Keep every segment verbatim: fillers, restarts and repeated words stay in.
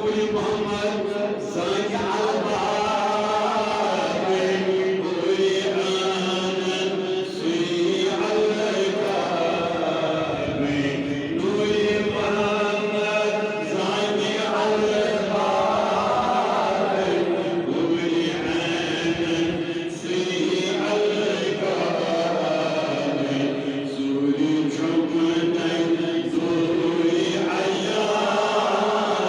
Mohammad Zhang الباب، نور آنند سوی الکاب، نور Mohammad Zhang الباب، نور آنند سوی الکاب، sorry چمنی sorry عیان،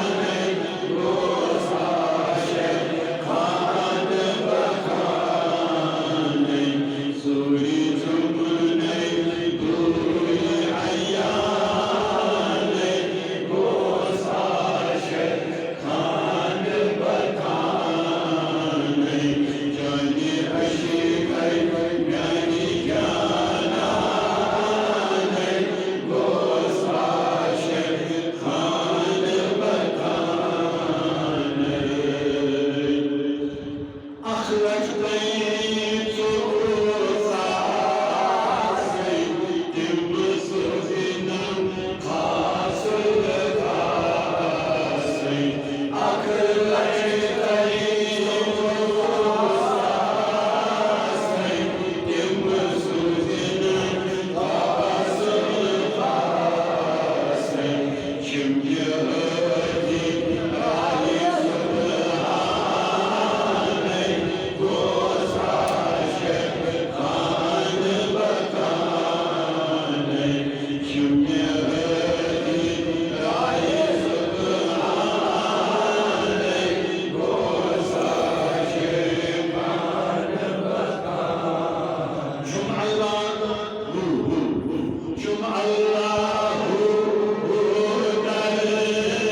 گوس عاشق خان بخان، سوری چمنی سوری عیان، گوس عاشق خان بخان، جان عشق میانی جانان، گوس عاشق خان بخان۔ اکھ لچھ تہٕ ژوٚوُہ ساس تِم سوزنم خاص الخاص۔ اکھ لچھ تہٕ ژوٚوُہ ساس تِم سوزنم خاص الخاص۔ چھُم اللہ، چھُم اللہ در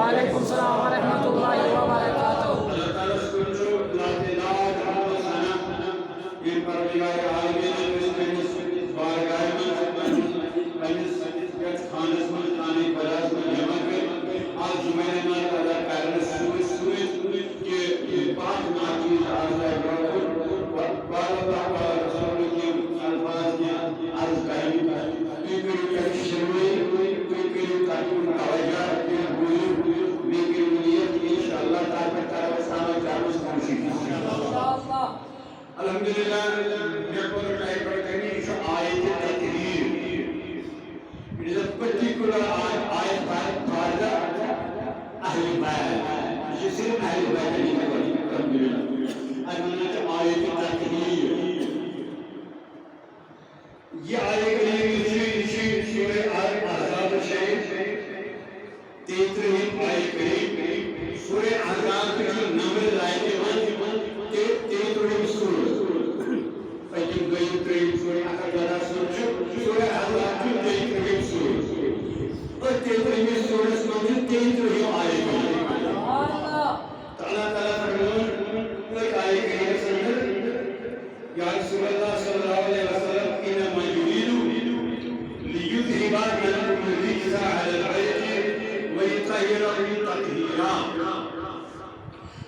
وعلیکم السلام ورحمۃ اللہ وبرکاتہ۔ اللہ تعالیٰ سُنٛد چھُ لاتعداد حمد و ثنا، ییٚمۍ پروردگار عالمینن أسۍ پننِس بارگاہہِ منٛز، پننِس، پننِس یتھ خانس منٛز، خانہ خداس منٛز جمع کٔرۍ۔ آز جمعہ نماز ادا کرنس سۭتۍ سۭتۍ تہِ یہِ پاک ناچیز آز تۄہہِ برونٛہہ کُن، قال اللہ قال رسول یِم الفاظ کینٛہہ عرض کرٕنۍ۔ تُہۍ کٔرِو تَتہِ شِنوٲیی، تُہۍ کٔرِو تَتہِ کُن توجہ، تُہۍ بوٗزِو، بیٚیہِ کٔرِو نیت، اِنشاءاللہ تَتھ پٮ۪ٹھ کَرو أسۍ عمل کَرنٕچ کوٗشِش۔ الحمدللہ، مےٚ کوٚر تۄہہِ برٛونٛہہ کَنہِ، یہِ چھُ آیتِ تطہیر۔ It is a particular آیت، آیت for, for the اہل بیت۔ یہِ چھُ صرف اہل بیتَن ہٕنٛدِ خٲطرٕ، الحمدللہ۔ اَتھ وَنان چھِ آیتِ تطہیر۔ یہِ آیہِ کریمہ چھِ، یہِ چھِ سورہ احزاب شریف، تیترٕہِم آیہِ کریمہ۔ سورہ احزاب تہِ چھُ نمبر لاینہِ منٛز تہِ تیترٕہِم سورہ۔ پٔتِم دوٚیِم ترٛیٚیِم سورہ اکھ ہتھ ژۄداہ سورہ چھُ، سورہ احزاب چھُ تیترٕہِم سورہ۔ أتھۍ تیترٕہمِس سورس منٛز چھِ تیترٕہِم آیہِ کریمہ۔ تہٕ اللہ تعالیٰ فرمووُن أتھۍ آیہِ کریمس اندر، یا رسول اللہ صلی اللہ علیہ وسلم، انما یرید لیذہب عنکم الرجس اہل البیت ویطہرکم تطہیرا۔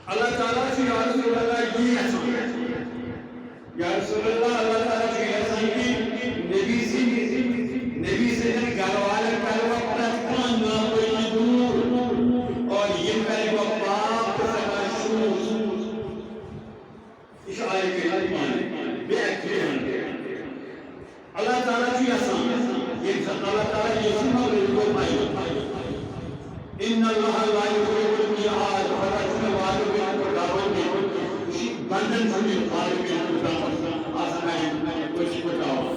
اللہ تعالیٰ چھُ یا رسول اللہ یی یژھان۔ یا رسول اللہ، اللہ تعالیٰ چھُ یژھان کہِ نبی سٕنٛدِ، نبی سٕنٛدٮ۪ن گرٕ والٮ۪ن کرِ بہٕ پرٛٮ۪تھ کانٛہہ ناپٲکی دوٗر اور یِم کرِ بہٕ پاک تہٕ سٮ۪ٹھاہ شوٗژ۔ یہِ چھُ آیہِ کٔرِتھ پانہٕ بیٚیہِ اَکہِ پھِرِ ہن۔ اللہ تعالیٰ چھُ یژھان، ییٚمہِ ساتہٕ اللہ تعالیٰ یژھِ، مگر یہِ گوٚو فٲیدٕ۔ ان اللہ لا یخلف المیعاد، خدا چھُنہٕ وعدٕ بِلکُل ڈاوان کینٛہہ۔ یہِ چھُ بندن سُنٛد وعدٕ بِلکُل ڈاوان۔ آسان آیہِ أسۍ چھِ پَتاوان۔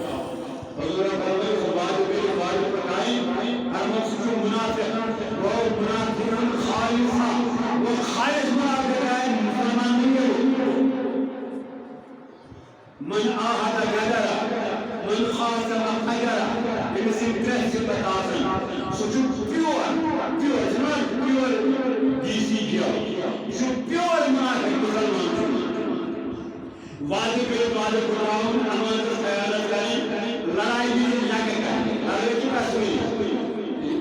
حضور فرمٲے، یُس وعدٕ کٔرِتھ وعدٕ پَکایہِ، فرموو، سُہ چھُ منافق۔ گوٚو منافقن خالصہ، گوٚو خالص منافق آیہِ، مسلمان نہیں ہے۔ من عاہد غدر، من خاصم فجر، أمِس یِم ترٛےٚ صفت آسَن، سُہ چھُ pure، pure، چھُنہ pure D C گیو۔ یہِ چھُ pure منافق، مسلمان چھُنہٕ۔ وعدٕ کٔرِتھ وعدٕ پھُٹراوُن، امانتس خیانت کرٕنۍ، لڑایہِ وِزِ لیٚکہٕ کرٕنۍ، لڑٲے چھِ کشمیٖری،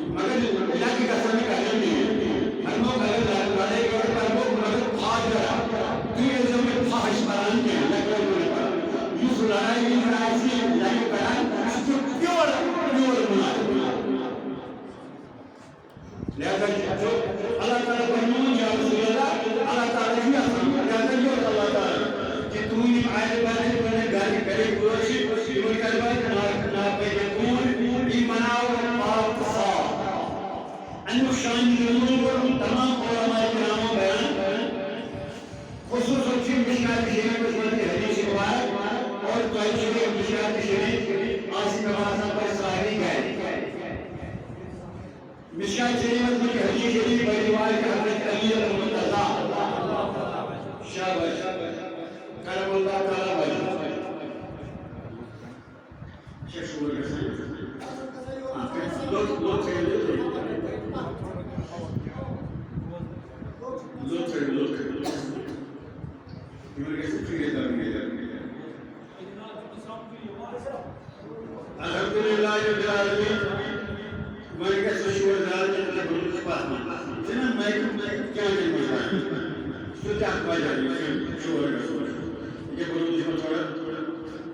مگر لیٚکہٕ گژھن نہٕ کرٕنۍ کِہیٖنۍ۔ فرموو، اگر لڑ-، لڑٲے گژھِ، فرموو، مگر فاجرہ، تُہۍ ٲسۍزیو مےٚ فحش پران کینٛہہ، لیٚکہٕ وٲلۍ نہٕ پران۔ یُس لڑایہِ وِزِ آسہِ لیٚکہٕ کران، سُہ چھُ pure، pure منافق۔ لہذا چھُ اللہ تعالیٰ فرماوان، یا رسول اللہ، اللہ تعالیٰ چھُ یژھان، لہذا یہِ اوس اللہ تعالیٰ کہِ تُہُنٛد یِم آیتہٕ پَرنہٕ، تُہُنٛد گرِ کرے کٲشِر، یِمَن کرِ بہٕ نا-، ناپٲکیَن دوٗر، یِم بناوَن پاک تہٕ صاف۔ اَمیُک شان نزول کوٚر تمام علماء کرامو بیان۔ خصوصاً چھِ مشکات شریفس منٛز یہِ حدیث مبارک اور تۄہہِ چھُ یہِ مشکات شریف آسہِ مےٚ باسان تۄہہِ سارنٕے گرِ۔ مشکات شریفس منٛز چھِ حدیث شریف بڑی روایت حضرت علی المرتضیٰ، شاباش، کرم اللہ تعالیٰ وجہہ۔ چھےٚ شور گژھان۔ آ، لوٚت، لوٚت تھٲیِو، لوٚت تھٲیِو۔ لوٚت تھٲیِو، لوٚت تھٲیِو۔ یِمن گژھِ فِکرِ تَرُن۔ الحمدللہ رب العالمین۔ وۄنۍ گژھِ نہٕ شور زیادٕ کینٛہہ، تہٕ بہٕ روٗدُس پَتھ کُن۔ چھِنہ مایکہِ، مایکہِ کیٛاہ چھِ وَنان؟ سُہ تہِ اَکھ وجہ، یُس یِم شور گژھُن چھُ۔ ییٚکیٛاہ بہٕ روٗدُس یِمَن تھوڑا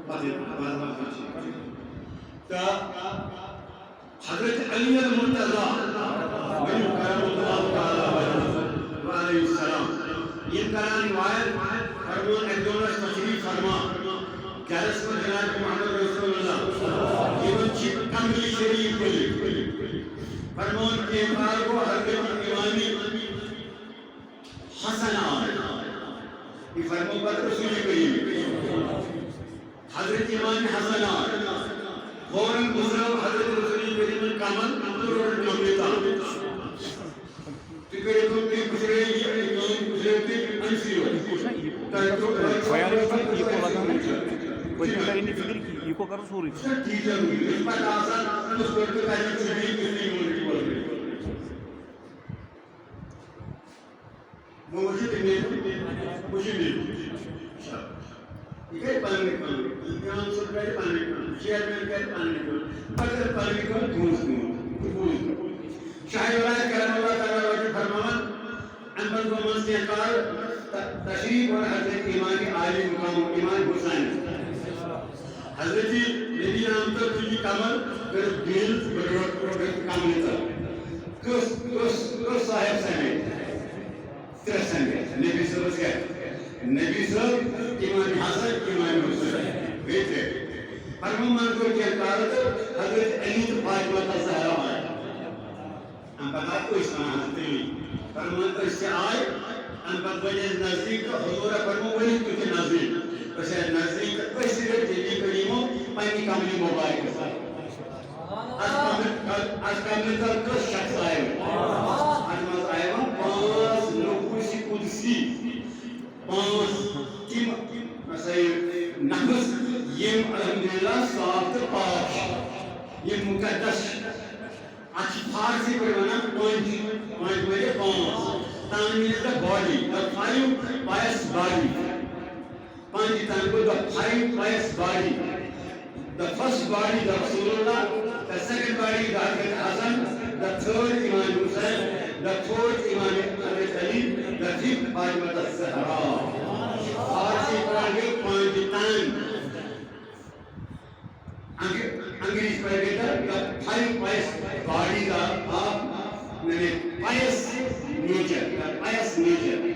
پَتھٕے، پَتھ، پَتھ، پَتھ۔ تہٕ حضرت علی المرتضیٰ، ؤنِو کرم اللہ تعالیٰ وجہہ، وعلیہ السلام۔ یِم کران روایت، فرمون اَکہِ دۄہ ٲسۍ تشریف فرما، گرس منٛز جناب محمد رسول اللہ، یِمن چھِ کمرِ شریف ؤلِتھ۔ فرمون کینٛہہ کال گوٚو حضرت امام حسن آو۔ یہِ فرموو پتہٕ رسول کریم۔ حضرت امام حسن آو۔ فوراً گُزرو حضرت رسول کریمن کمل تہٕ روٚٹ کملہِ تام۔ تُہۍ کٔرِو کٲم، تُہۍ گُزرٲیِو یہِ، تُہۍ گُزرٲیِو تُہۍ أمۍ سٕے یوت۔ تۄہہِ ترٛوو، تۄہہِ بیان ترٛوو، چھُ یہِ کوٚت لگان؟ پٔتمہِ کرِ نہٕ فِکرِ کِہیٖنۍ، یہِ کوٚت کرُن سورُے؟ سُہ چھُ ٹیٖچر وُنہِ۔ یُس پتہٕ آسان، یُس گۄڈٕ تۄہہِ چھُ چھُٹی، یُس تُہۍ یور چھُ بوزان۔ کال ت- تشریف اور حضرت امام عالی مقام امام حسین۔ حضرت نبی رحمت اللہ کی کمر کر دل بڑوت کمر تک۔ کس کس کس صاحب سمیت؟ ترٛےٚ سمیت۔ نبی صٲبس کیٛاہ؟ نبی صٲب، امام حسن، امام حسین۔ گٔے ترٛےٚ۔ فرمو من کوٚر کینٛہہ کال تہٕ حضرت علی تہٕ فاطمہ تہٕ زہرا آے۔ اَمہِ پَتہٕ آے أسۍ وَنان حضرت علی۔ فرمان أسۍ تہِ آے، اَمہِ پَتہٕ وٲتۍ أسۍ نزدیٖک تہٕ حضوٗرَن فرموو ؤلِو تُہۍ تہِ نزدیٖک۔ أسۍ آے نزدیٖک تہٕ أسۍ تہِ رٔٹۍ نبی کریٖمو پنٛنہِ کملہِ مُبارکہِ سۭتۍ۔ اَتھ کملہِ، اَتھ کملہِ تَل کٔژ شخص آیہِ؟ اَتھ منٛز آیہِ وۄنۍ پانٛژھ نفوٗسِ قدسی، پانٛژھ تِم ہسا یہِ نفس یِم الحمدللہ صاف تہٕ پاک چھِ، یِم مُقدس چھِ۔ اَتھ چھِ فارسی پٲٹھۍ وَنان پنٛج، پنٛج گٔے پانٛژھ۔ تَنہٕ means the body, the five pious body. پنٛج تَنہٕ گوٚو the five pious body. The first body, the Rasulullah, the second body, the Hazrat Hasan, the third Imam Hussain, the fourth Imam Hazrat Ali, the fifth Fatima the Zahra. فارسی پٲٹھۍ گٔے پنٛج تَن۔ انگ-، انگریزی پٲٹھۍ گٔے the, the five pious bodies of, of, یعنی pious nature, the pious nature.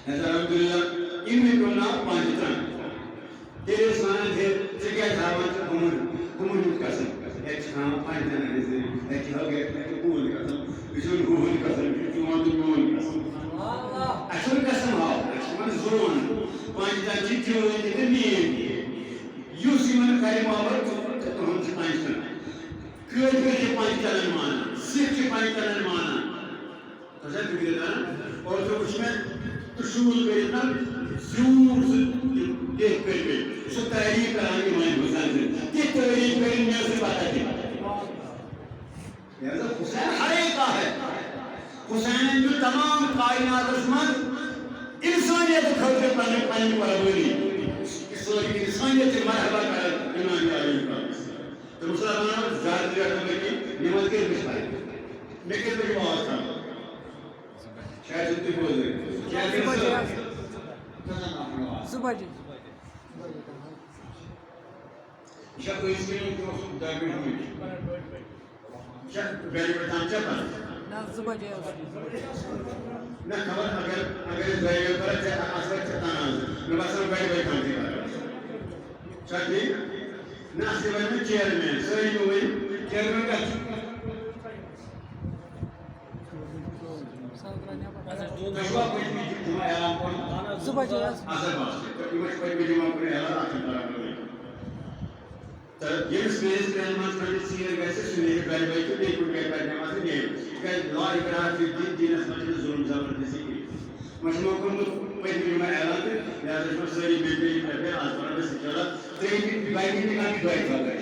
حضرت عبداللہ، یِمنٕے پیوٚو ناو پنٛج تَن۔ تیٚلہِ ٲسۍ وَنان، "ہے، ژٕ کیٛازِ تھاوان چھُکھ ہُمَن، ہُمَن ہُنٛد قسم؟ ہے، ژٕ چھُکھ تھاوان پنٛجتَن ہٕنٛدِ ذٔریعہٕ۔ ہے، ژٕ ہاو گرِ، ہے، ژٕ کون قسم؟ یہِ چھُنہٕ ہُہُنٛد قسم، یہِ چھُ چون تہٕ میون قسم۔ اَسہِ چھُنہٕ قسم ہاوُن، اَسہِ چھُ وَنُن زون۔ پنٛجتَن چھِ چٲنۍ تہِ تہٕ میٛٲنۍ تہِ۔ یُس یِمَن کَرِ محبت، تہٕ تُہُنٛد چھُ پنٛجتَن۔ کٲفِر چھِ پنٛجتَنَن مانان، سِکھ چھِ پنٛجتَنَن مانان۔" تۄہہِ چھا فِکرِ تَران؟ اوترٕ وٕچھ مےٚ ترٛشوٗل کٔرِتھ نا زیوٗٹھ سُہ ڈیٚکھ کٔرۍ مٕتۍ۔ سُہ تعریٖف کَران اِمام حُسین سٕنٛز۔ تِژھ تعریٖف کٔرِتھ مےٚ ٲس نہٕ پَتہ تہِ۔ یہِ حظ حُسین ہر ایک کا ہے۔ حُسینَن دیُت تمام کائناتَس منٛز اِنسٲنیت خٲطرٕ پنٕنۍ، پنٕنۍ قۄربٲنی۔ سٲرٕے اِنسٲنیت چھِ مرحبا کران اِمام عالی مقامَس۔ تہٕ مُسلمانَن زیادٕ زیادٕ مےٚ کہِ نٮ۪ماز کٔژِ بَجہِ پَرِ؟ مےٚ کٔژِ بَجہِ واز کَرُن؟ شاید چھُنہٕ تُہۍ بوزان۔ شاید زٕ بجے چھُنہٕ حظ۔ کٔژَن نفرَن واز؟ زٕ بجے۔ یہِ چھا أزۍ کِنہٕ یہِ اوس دَہ مِنٹ گٔمٕتۍ؟ یہِ چھا بَجہِ بَجہِ تام چھا پَرُن؟ نہ، زٕ بجے حظ۔ نہ، خبر اگر، اگر أسۍ دۄیہِ بَجہِ پَرو، ژےٚ اَصغر چھِ تَنان۔ مےٚ باسان بَجہِ بَجہِ تام چھِ پَرُن۔ چھا ٹھیٖک؟ نہ، اَصلی وَنہِ مےٚ چیئرمین، سٲری مےٚ ؤنِو، چیئرمین کَتہِ چھُ؟ تۄہہِ چھُوا پٔتمہِ جمعہ اعلان کوٚرمُت؟ زٕ بجے حظ۔ اَصٕل باسان، تہٕ یِمَن چھُ پٔتمہِ جمعہ کوٚرمُت اعلان، اَتھ چھُنہٕ برابر وٕنہِ۔ تہٕ ییٚمِس میٲنِس پرٛانہِ منٛز پنٛنِس ژیر گژھِ، سُہ نیرِ گرِ بَچہِ تہٕ بیٚیہِ کُنہِ جایہِ پَرِ نٮ۪ماز تہٕ نیرِ۔ تِکیٛازِ لا اِکراہ فی الدیٖن، دیٖنَس منٛز چھِنہٕ ظُلُم زبردستی کینٛہہ۔ وۄنۍ چھِ مےٚ کوٚرمُت پٔتمہِ جمعہ اعلان تہٕ لہذا چھِ وۄنۍ سٲری مِل کٔرِتھ رۄپیہِ، آز پَرو أسۍ اِنشاء اللہ ترٛیٚیِمہِ، دۄیہِ مِنٹہِ کَم چھِ دۄیہِ خٲطرٕ۔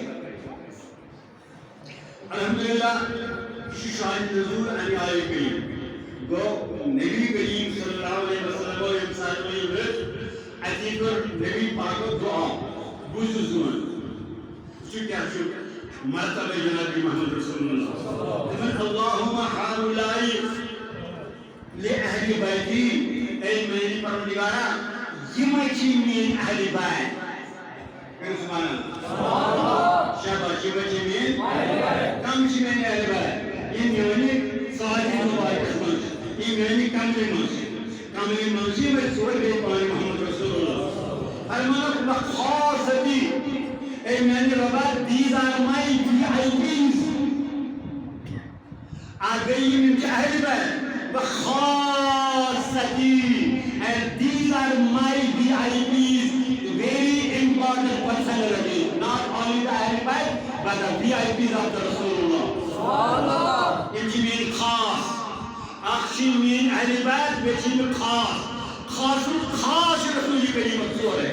الحمدللہ، یہِ چھُ شاہِ نزول اَمہِ آیہِ کریم۔ گوٚو نبی کریم صلی اللہ علیہ وسلم ییٚمہِ ساتہٕ وۄنۍ یہِ وٕچھ، اَتی کٔر نبی پاکو دُعا، بوٗزِو زُوَن۔ وٕچھِو کیٛاہ چھُ مرتبہ جناب محمد رسول اللہ۔ دوٚپُن، "اللہم ہؤلاء لأہل بیتی"، اے میٛانہِ پروردگارا، یِمے چھِ میٛٲنۍ اہلِ بیت۔ کٔرِو سبحان اللہ۔ شاباش، یِمے چھِ میٛٲنۍ۔ کم چھِ میٛٲنۍ اہلِ بیت؟ یِم میٛانہِ ساجہِ مبارکس منٛز چھِ، یِم میٛانہِ کمرِ منٛز چھِ۔ کمرِ منٛز چھِ یِمے ژور، بیٚیہِ پانہٕ محمد رسول اللہ۔ فرمانُکھ، وخاصتی، اے میٛانہِ رۄبا، these are my V I Ps۔ اکھ گٔے یِم، یِم چھِ اہلِ بیت، وخاصتی، and these are my V I Ps, very important personalities, not only the اہلِ بیت, but the V I Ps of the رسول اللہ۔ یِم چھِ میٛٲنۍ خاص، اکھ چھِ میٛٲنۍ اہلِ بیت، بیٚیہِ چھِ یِم خاص، خاص، خاص چھِ رسول کریٖمَس ژورے۔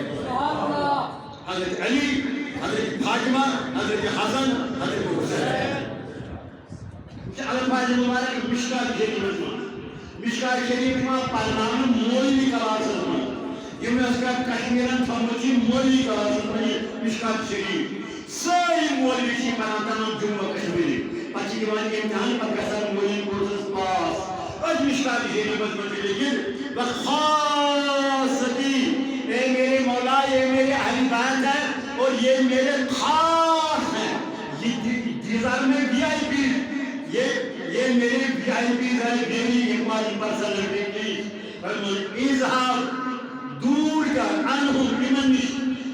حضرت علی، حضرت فاطمہ، حضرت حسن، حضرت حسین۔ یہِ چھِ الفاظ مبارک مشکات شریفس منٛز۔ مشکات شریف چھُ یِوان پرناونہٕ مولوی کلاسس منٛز۔ یِم ٲسۍ کتھ کشمیرن تھوٚمُت چھُ مولوی کلاسس منٛز یہِ مشکات شریف۔ سٲری مولوی چھِ پران تمام جموں و کشمیرٕکۍ۔ پتہٕ چھِ دِوان امتحان، پتہٕ گژھان مولوی کورسس پاس۔ أتھۍ مشکات شعر شریفس منٛز چھُ لیٚکھِتھ، "وخاصتی"، اے میرے مولا، یہ میرے اہل بیت ہیں اور یہ میرے خاص ہیں۔ یہ دی-، these are my V I Ps، یہ، یہ میرے V I Ps ہیں، very important personalities۔ فرموو، "اذهب"، دوٗر کر، "عنهم"، یِمن نِش،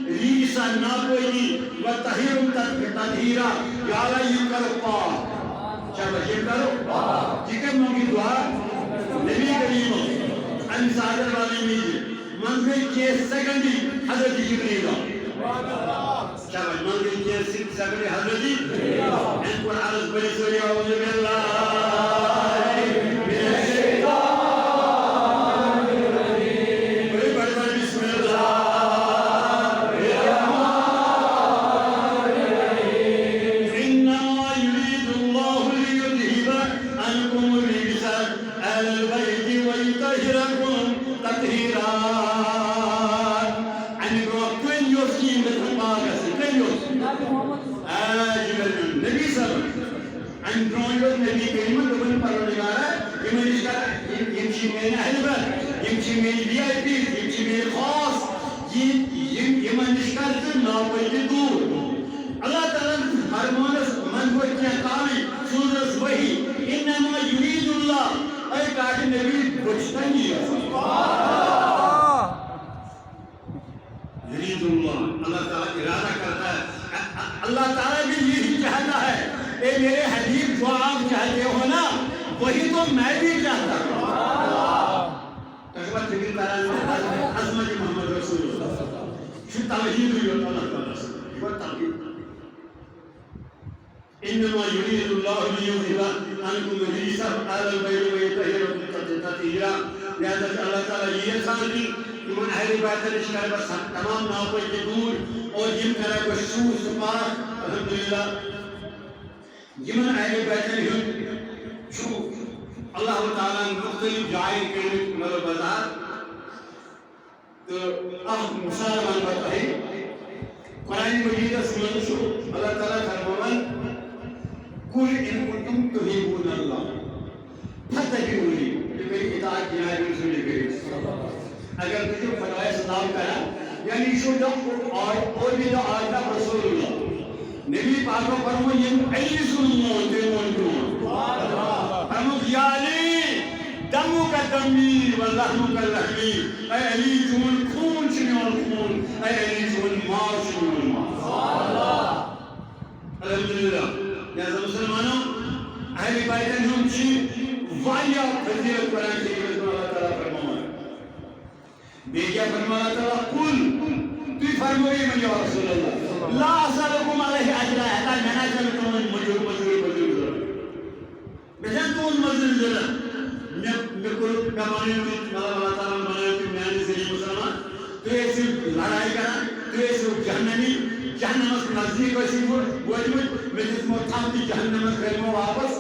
"رجسا"، ناپٲکی، "وطهرهم تط-، تطهیرا"، یا اللہ، یِم کرو پاک۔ شاباش، یِم کرو پاک۔ یہِ کَتہِ منٛگہِ دُعا؟ نبی کریٖمَس۔ اَمہِ ساتہٕ وَنان یہِ، منٛزٕ گٔے کینٛہہ سیکنڈٕے حضرت جبریٖل آو۔ شاباش، منٛزٕ گٔے کینٛہہ سیکنڈٕے حضرت جبریٖل آو۔ أمۍ کوٚر عرض، بٔرِو سٲری، "اعوذ باللہ من الشیطان الرجیم۔" بٔرِو، بٔرِو، بٔرِو، بسم اللہ الرحمن الرحیم۔ انما یرید اللہ لیذهب عنکم الرجس اہل البیت ویطہرکم تطہیرا۔ اَمہِ برٛونٛہہ کٔمۍ یوٚژھ کہِ یِم گژھن پاک گژھٕنۍ؟ کٔمۍ یوٚژھ؟ آ، یہِ گژھِ نبی صٲبَن۔ اَمہِ برٛونٛہہ یوٚژھ نبی کریٖمَن، دوٚپُن، "پروردگارا، یِمَن نِش کر، یِم، یِم چھِ میٛٲنۍ اہل بیت، یِم چھِ میٛٲنۍ V I Ps، یِم چھِ میٛٲنۍ خاص، یِم، یِم، یِمَن نِش کر ژٕ ناپٲکی دوٗر۔" اللہ تعالیٰ ہَن فرمونَس منٛز گوٚو کینٛہہ کالٕے، سوٗزنَس وحی، "انما یرید اللہ"، اے کاٹہِ نبی، بہٕ چھُس تۄہہِ نِش یژھان۔ یرید اللہ، اللہ تعالیٰ ارادہ کرتا ہے، ا-، ا-، اللہ تعالیٰ بھی یہی چاہتا ہے، اے میرے حبیب، جو آپ چاہتے ہو نا، وہی تو میں بھی چاہتا ہوں۔ تۄہہِ چھُوا فِکرِ تران عظمت محمد رسول اللہ؟ یہِ چھُ توحیٖدٕے یوت اللہ تعالیٰ سُنٛد، یہِ گوٚو توحیٖد۔ انما یرید اللہ لیذهب عنکم الرجس اہل البیت ویطہرکم تطہیرا۔ لہذا چھُ اللہ تعالیٰ یہِ یژھان کہِ یِمن اہل بیتن نِش کرٕ بہٕ سب تمام ناپٲکی دوٗر اور یِم کرٕ بہٕ شوٗژ تہٕ پاک۔ الحمدللہ، یِمن اہل بیتن ہُنٛد چھُ اللہ تعالیٰ ہن مُختٔلِف جایَن کٔرمٕتۍ، مطلب، وضاحت۔ تہٕ اکھ مثال وَنہٕ بہٕ تۄہہِ۔ قرآن مجیدس منٛز چھُ اللہ تعالیٰ فرماوان، "قل ان کنتم تحبون اللہ فاتبعونی"، تُہۍ کٔرِو اطاعت جناب رسول کریم۔ اگر تُہۍ چھِو خدایس love کران، یعنی یہِ چھُ the، آ-، only the آدم رسول اللہ۔ نبی پاکو فرموو، "ییٚمۍ علی سُنٛد مون، تٔمۍ مون میون۔" فرمووُکھ، "یا علی، دمک دمی و لحمک لحمی۔" اے علی، چون خوٗن چھُ میون خوٗن، اے علی، چون ماز چھُ میون ماز۔ الحمدللہ، لہذا مسلمانو، اہل بیتن ہُنٛد چھِ واریاہ فضیلت قرآن شریفس منٛز اللہ تعالیٰ فرماوان۔ بیٚیہِ کیٛاہ فرموو اللہ تعالیٰ؟ "قل"، تُہۍ فرمٲیِو یِمن، یا رسول اللہ، "لا اسألکم علیہ اجرا"، ہتا مےٚ نہ چھَنہٕ تُہٕنٛز مٔزوٗرۍ، مٔزوٗرۍ، مٔزوٗرۍ ضروٗرت۔ مےٚ چھَنہٕ تُہٕنٛز مٔزوٗرۍ ضروٗرت۔ مےٚ، مےٚ کوٚر، مےٚ بنٲیِو تُہۍ، مطلب، اللہ تعالیٰ ہن بنٲیِو تُہۍ میٛانہِ ذٔریعہٕ مُسلمان۔ تُہۍ ٲسِو لڑایہِ کران، تُہۍ ٲسِو جہنمی، جہنمس نزدیٖک ٲسِو وٲتمٕتۍ، مےٚ دِژمو تھپھ تہٕ جہنمس کھٲلمو واپس۔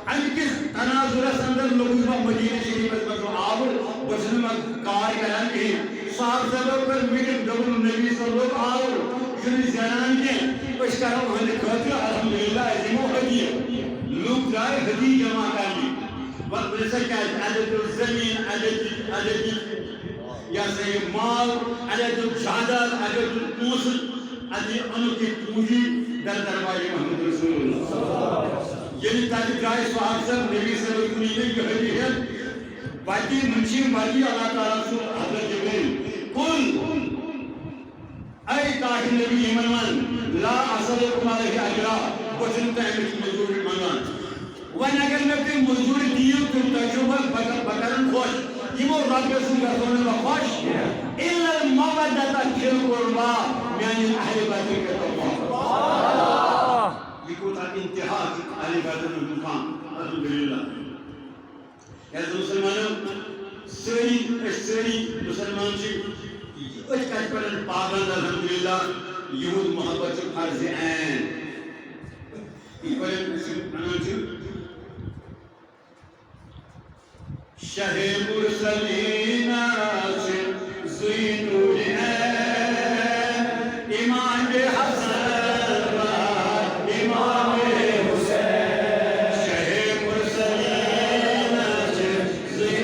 اَمہِ کِس تناظرس اندر لوٚگُس بہٕ مدیٖنہٕ شریٖفس منٛز آوُر، بہٕ چھُس نہٕ وۄنۍ کار کران کِہیٖنۍ۔ صحابہٕ صٲبو کٔر meeting، دوٚپُن، "نبی صٲب لوٚگ آوُر، یہِ چھُنہٕ زینان کینٛہہ، أسۍ کرو أہنٛدِ خٲطرٕ الحمدللہ، أسۍ دِمو ہدیہِ۔" لوٗکھ درٛاے ہدیہِ جمع کرنہِ۔ وۄنۍ وٕچھ سا کیٛاہ چھِ، اَتہِ دیُت زٔمیٖن، اَتہِ دیُت، اَتہِ دیُت یہِ ہسا یہِ مال، اَتہِ دیُت جاداد، اَتہِ دیُت پونٛسہٕ، اَتہِ اوٚنُکھ یہِ پوٗنٛجی در دربارِ محمد رسول اللہ۔ ییٚلہِ تَتہِ درٛاے صحابہٕ صٲب، نبی صٲبَس کُن یہِ یِہوٚے یہِ ہٮ۪تھ، وَتی مُنشی وَتی اللہ تعالیٰ سُنٛد حضرت جبریٖل۔ قل، اے کاٹہِ نبی، یِمَن وَن، لا اسألکم علیہ اجرا، بہٕ چھُس نہٕ تۄہہِ اَمِچ مٔزوٗرۍ منٛگان۔ وۄنۍ اگر مےٚ تُہۍ مٔزوٗرۍ دِیِو، تہٕ تۄہہِ چھُو بہٕ، بہٕ کر-، بہٕ کرن خۄش۔ یِمو رۄپیو سۭتۍ گژھو نہٕ بہٕ خۄش۔ الا المودۃ فی القربی، میانہِ اہل بیتٕکۍ کٔرۍتو محبت۔ یہِ کوٗتاہ انتہا چھُ اہل بیتن ہُنٛد مقام۔ الحمدللہ۔ یتھ مسلمانو سٲری، أسۍ سٲری مسلمان چھِ أتھۍ کتھِ پٮ۪ٹھ پابند، الحمدللہ، یِہُنٛد محبت چھُ فرض عین۔ یِتھ پٲٹھۍ أسۍ ونان چھِ، شاہ مرسلین چھِ زُوی نور عین، امام حسن، امام حسین۔ شاہ مرسلین چھِ زُوی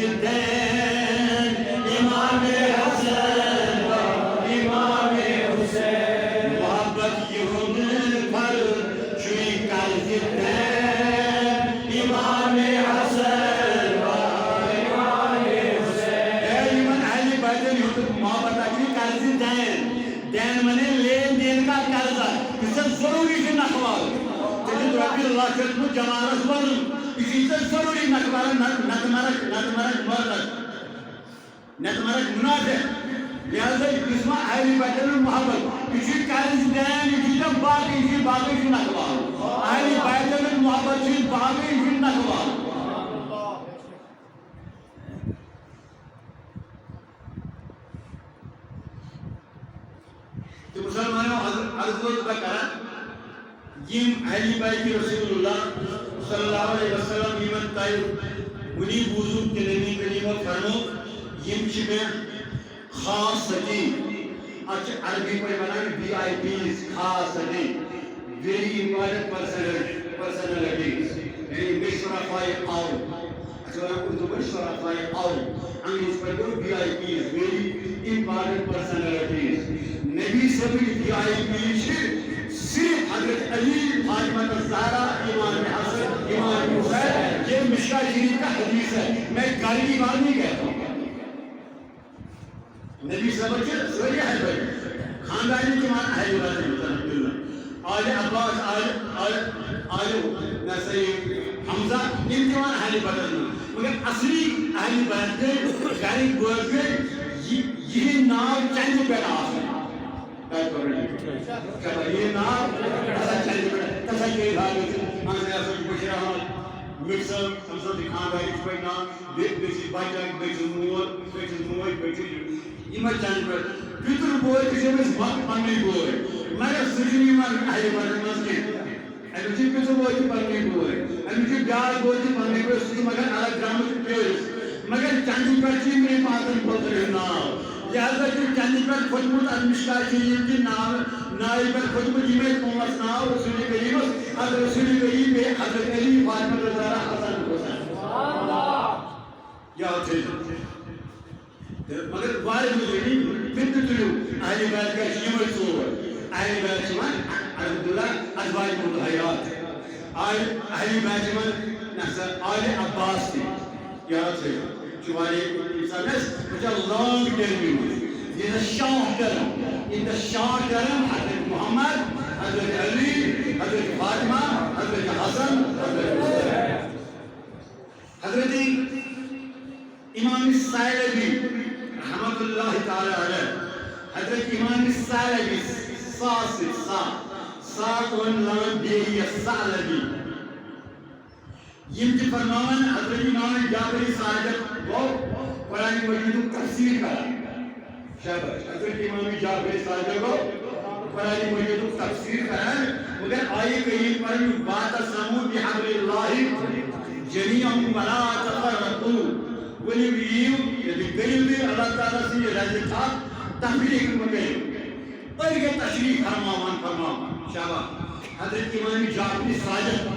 دین امام حسن، امام حسین۔ محبت یہند فرض چھُے قرض دین امام حسن، امام حسین۔ اے یمن اہل بیتن ہند محبت چھُے قرض دین۔ دین معنی لین دین کا قرضہ، یُس ژےٚ ضروٗری چھُ نکھٕ والُن۔ ژےٚ چھُتھ رۄپیہِ لچھ ہیوٚتمُت جمارس وَنُن، یہِ چھُے ژےٚ ضروٗری نکھٕ والُن، نہ-، نتہٕ مرکھ، نتہٕ مرکھ مردس، نتہٕ مرکھ منافق۔ لہذا یُس وۄنۍ اہلِ بیتن ہُنٛد محبت، یہِ چھُے قرض دین، یہِ چھُے ژےٚ باقٕے، یہِ چھُے باقٕے چھُے نکھٕ والُن۔ اہلِ بیتن ہُنٛد محبت چھُے باقٕے، یہِ چھُے نکھٕ والُن۔ تہٕ مسلمانو، عرض، عرض اوس بہٕ کران، یِم اہلِ بیتِ رسول اللہ صلی اللہ علیہ وسلم، یِمن تۄہہِ وُنی بوٗزُو تہٕ نبی کریٖمو فرمو، یِم چھِ مےٚ خاص صدیق، اتھ چھِ عربی پٲٹھۍ ونان V I Ps، خاص صدیق، very important personal-، personalities، یعنی مےٚ شرفای قوم۔ اَتھ چھِ وَنان اُردو پٲٹھۍ شرفای قوم، انگریزی پٲٹھۍ گوٚو V I Ps، very important personalities۔ نبی صٲبٕنۍ V I P چھِ صرف حضرت علی، فاطمہ الزہرا، امام حسن، امام حسین۔ یہ مشکا شریف کا حدیث ہے، میں گھر کی بات نہیں کہتا ہوں۔ نبی صٲبَس چھِ سٲری اہل بیت، خاندانی تہِ وَنان اہل بیت، الحمدللہ۔ آلِ عباس، آلِ، آلِ، آلِ نہ سا یہِ حمزہ، یِم تہِ وَنان اہل بیتَس منٛز۔ مگر اصلی اہل بیت گٔے، گَرِکۍ بٲژ گٔے، یہِ، یِہِنٛدۍ ناو چَندِ پٮ۪ٹھ آسُن۔ تۄہہِ کوٚروٕ یہِ؟ چلو، یِہِنٛدۍ ناو ہسا چَندِ پٮ۪ٹھ، تَتھ ہسا چھِ أسۍ حٲضِر، اَہَن سا، یہِ ہسا چھُ بشیٖر احمد مِٹ صٲب، أمۍ سُنٛد چھُ خاندارِک پٲٹھۍ ناو، بیٚیہِ، بیٚیہِ چھِ بَچہٕ، بیٚیہِ چھِ مول، بیٚیہِ چھِ موج، بیٚیہِ چھِ یہِ۔ یِمے چند پٮ۪ٹھ۔ پِتُر بوے تہِ چھِ أمِس مۄکھ پننُے بوے۔ مگر سُہ چھُنہٕ یِمن اہلِ بیتن منٛز کینٛہہ۔ أمِس چھِ پِتُر بوے تہِ پننُے بوے۔ أمِس چھُ بیٛاکھ بوے تہِ پننُے بوے۔ سُہ چھُ مگر الگ درٛامُت پیٲرِس۔ مگر چندِ پٮ۪ٹھ چھُ یِمنٕے پانٛژن پانٛژن ہُنٛد ناو۔ لہذا چھُ چندِ پٮ۪ٹھ کھوٚتمُت، اَتھ مِشکا شریٖف کہِ ناو، ناوِ پٮ۪ٹھ کھوٚتمُت یِمے پانٛژھ ناو رسول کریٖمس، حضرت رسول کریم بیٚیہِ حضرت علی، فاطمہ الزہرا، حسن حسین۔ یاد تھٲیِو۔ تہٕ مگر واریاہ لُکھ ؤنِو، تِم تہِ تُلِو، اہلِ بیت کیٛاہ چھِ یِمَے ژور؟ اہلِ بیت چھِ وَنان، الحمدللہ، ازواج مطہرات۔ آلِ، اہلِ بیت چھِ وَنان، نہ سا، آلِ عباس تہِ۔ یاد تھٲیِو، چھُ واریاہ اِنسانَس، وٕچھان لانٛگ ٹٔرمہِ منٛز۔ In the short term، in the short term، حضرت محمد، حضرت علی، حضرت فاطمہ، حضرت حسن، حضرت حسین۔ حضرت امام ثعلبی رحمت اللہ تعالی علیہ، حضرت امام ثعلبی، سا سۭتۍ سا، سا کون لام بیٚیہِ یَس، ثعلبی۔ یِم چھِ فرماوان، حضرت امام جعفر صادق گوٚو قرآن مجیدُک تفسیر کران۔ شاباش۔ حضرت امام جعفر صادق گوٚو قرآن مجیدُک تفسیر کران، مگر آیہِ کریم پران، "واعتصموا بحبل اللہ جمیعا ولا تفرقوا"۔ ؤلِو یِیِو، ییٚلہِ کٔرِو تُہۍ اللہ تعالیٰ سٕنٛدِ رزِ تھپھ، تفریق مہٕ کٔرِو۔ أڑۍ گٔے تشریح فرماوان، فرماوان۔ شاباش۔ حضرت امام جعفر صادق،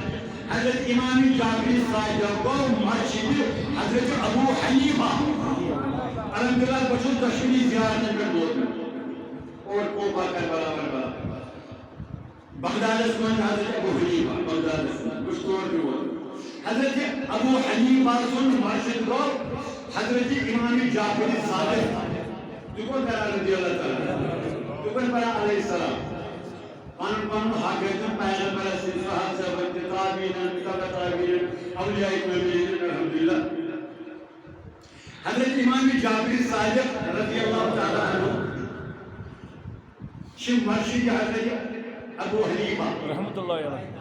حضرت امام جعفر صادق گوٚو مسجد حضرت ابو حنیفہ۔ الحمدللہ، بہٕ چھُس دۄشوٕنی زیارتن پٮ۪ٹھ ووتمُت۔ اور کوفہ، کربلا، کربلا۔ بغدادس منٛز حضرت ابو حنیفہ، بغدادس منٛز، بہٕ چھُس تور تہِ ووتمُت۔ حضرت ابو حنیفہ سُنٛد مسجد گوٚو حضرت امام جعفر صادق۔ تُہۍ کون کران رضی اللہ تعالیٰ عنہ؟ تُہۍ کون پران علیہ السلام؟ پنُن پنُن حق گژھِ نہٕ پیغمبرس سۭتۍ، صحابہ صٲبن تہِ، تابعیٖنن تہِ، تبع تابعیٖنن، اولیاء کاملین، الحمدللہ۔ حضرت امام جعفر صادق رضی اللہ تعالیٰ عنہ چھِ مرشد حضرت ابو حنیفہ۔ رحمت اللہ علیہ۔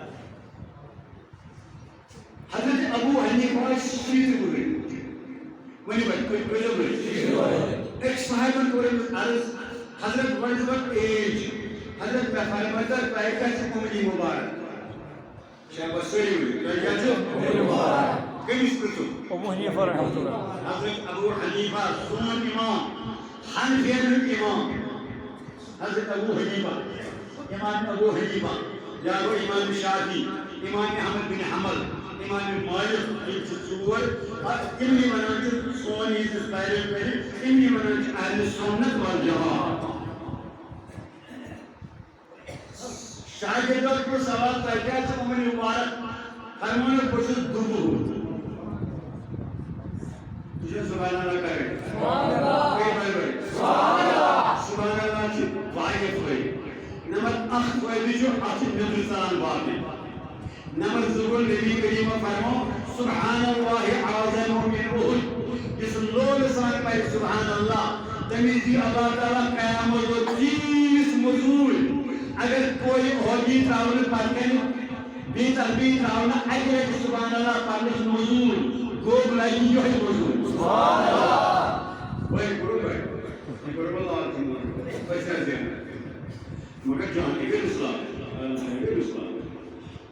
حضرت ابو حنیفہ ٲسۍ شیٖتھ وُہٕرۍ۔ ؤنِو وۄنۍ، کٔژ، کٔژ وُہٕرۍ؟ أکۍ صحابن کوٚر أمِس عرض، "حضرت، what is your age؟" حضرت، مےٚ فرمٲے تو، تۄہہِ کیٛاہ چھُ اُمری مُبارک؟ شاباش، سٲری ؤنِو، تۄہہِ کیٛاہ چھُ؟ اُمری مُبارک۔ کٔمِس پرٛژھُو؟ ابو حنیفہ رحمۃ اللہ۔ حضرت ابو حنیفہ، سون امام، حنفین ہُنٛد امام۔ حضرت ابو حنیفہ، امام ابو حنیفہ، یا گوٚو امام شافعی، امام احمد بن حنبل، امام مالک، یِم چھِ ژور، اَتھ یِمنٕے وَنان چھِ سون یُس اَسہِ پیروی کَرِ، یِمنٕے وَنان چھِ اہل سنت والجماعت۔ شاگردو کوٚر سوال، "تۄہہِ کیٛازِ چھُ عمر مبارک؟" فرموونَکھ، "بہٕ چھُس دُبہٕ ہُہ۔" تُہۍ چھِو سبحان اللہ کَرٕنۍ؟ سبحان اللہ۔ کٔرِو بَڑِ بَڑِ۔ سبحان اللہ۔ سبحان اللہ چھِ واریاہ فٲیدٕ۔ نمبر اَکھ فٲیدٕ چھُ، اَتھ چھِ نٮ۪برٕ ژان باقٕے۔ نمبر زٕ گوٚو نبی کریم فرمو، "سبحان اللہ اعظم من احد۔" یُس لولہٕ سان پرِ سبحان اللہ، تٔمِس دی اللہ تعالیٰ قیامت دۄہ تیٖژ مٔزوٗرۍ۔ اگر کورِ احد یی ترٛاونہٕ پتہٕ کنہِ بیٚیہِ تسبیح ترٛاونہٕ اَکہِ لٹہِ سبحان اللہ پرنَس مٔزوٗرۍ، گوٚو لگہِ یِہوٚے مٔزوٗرۍ۔ سبحان اللہ۔ وۄنۍ کوٚرُکھ وۄنۍ۔ یہِ کوٚرُکھ وۄنۍ لال چمن۔ أسۍ کیٛاہ زینو؟ مگر جان، یہِ گٔے رُسوا۔ یہِ گٔے رُسوا۔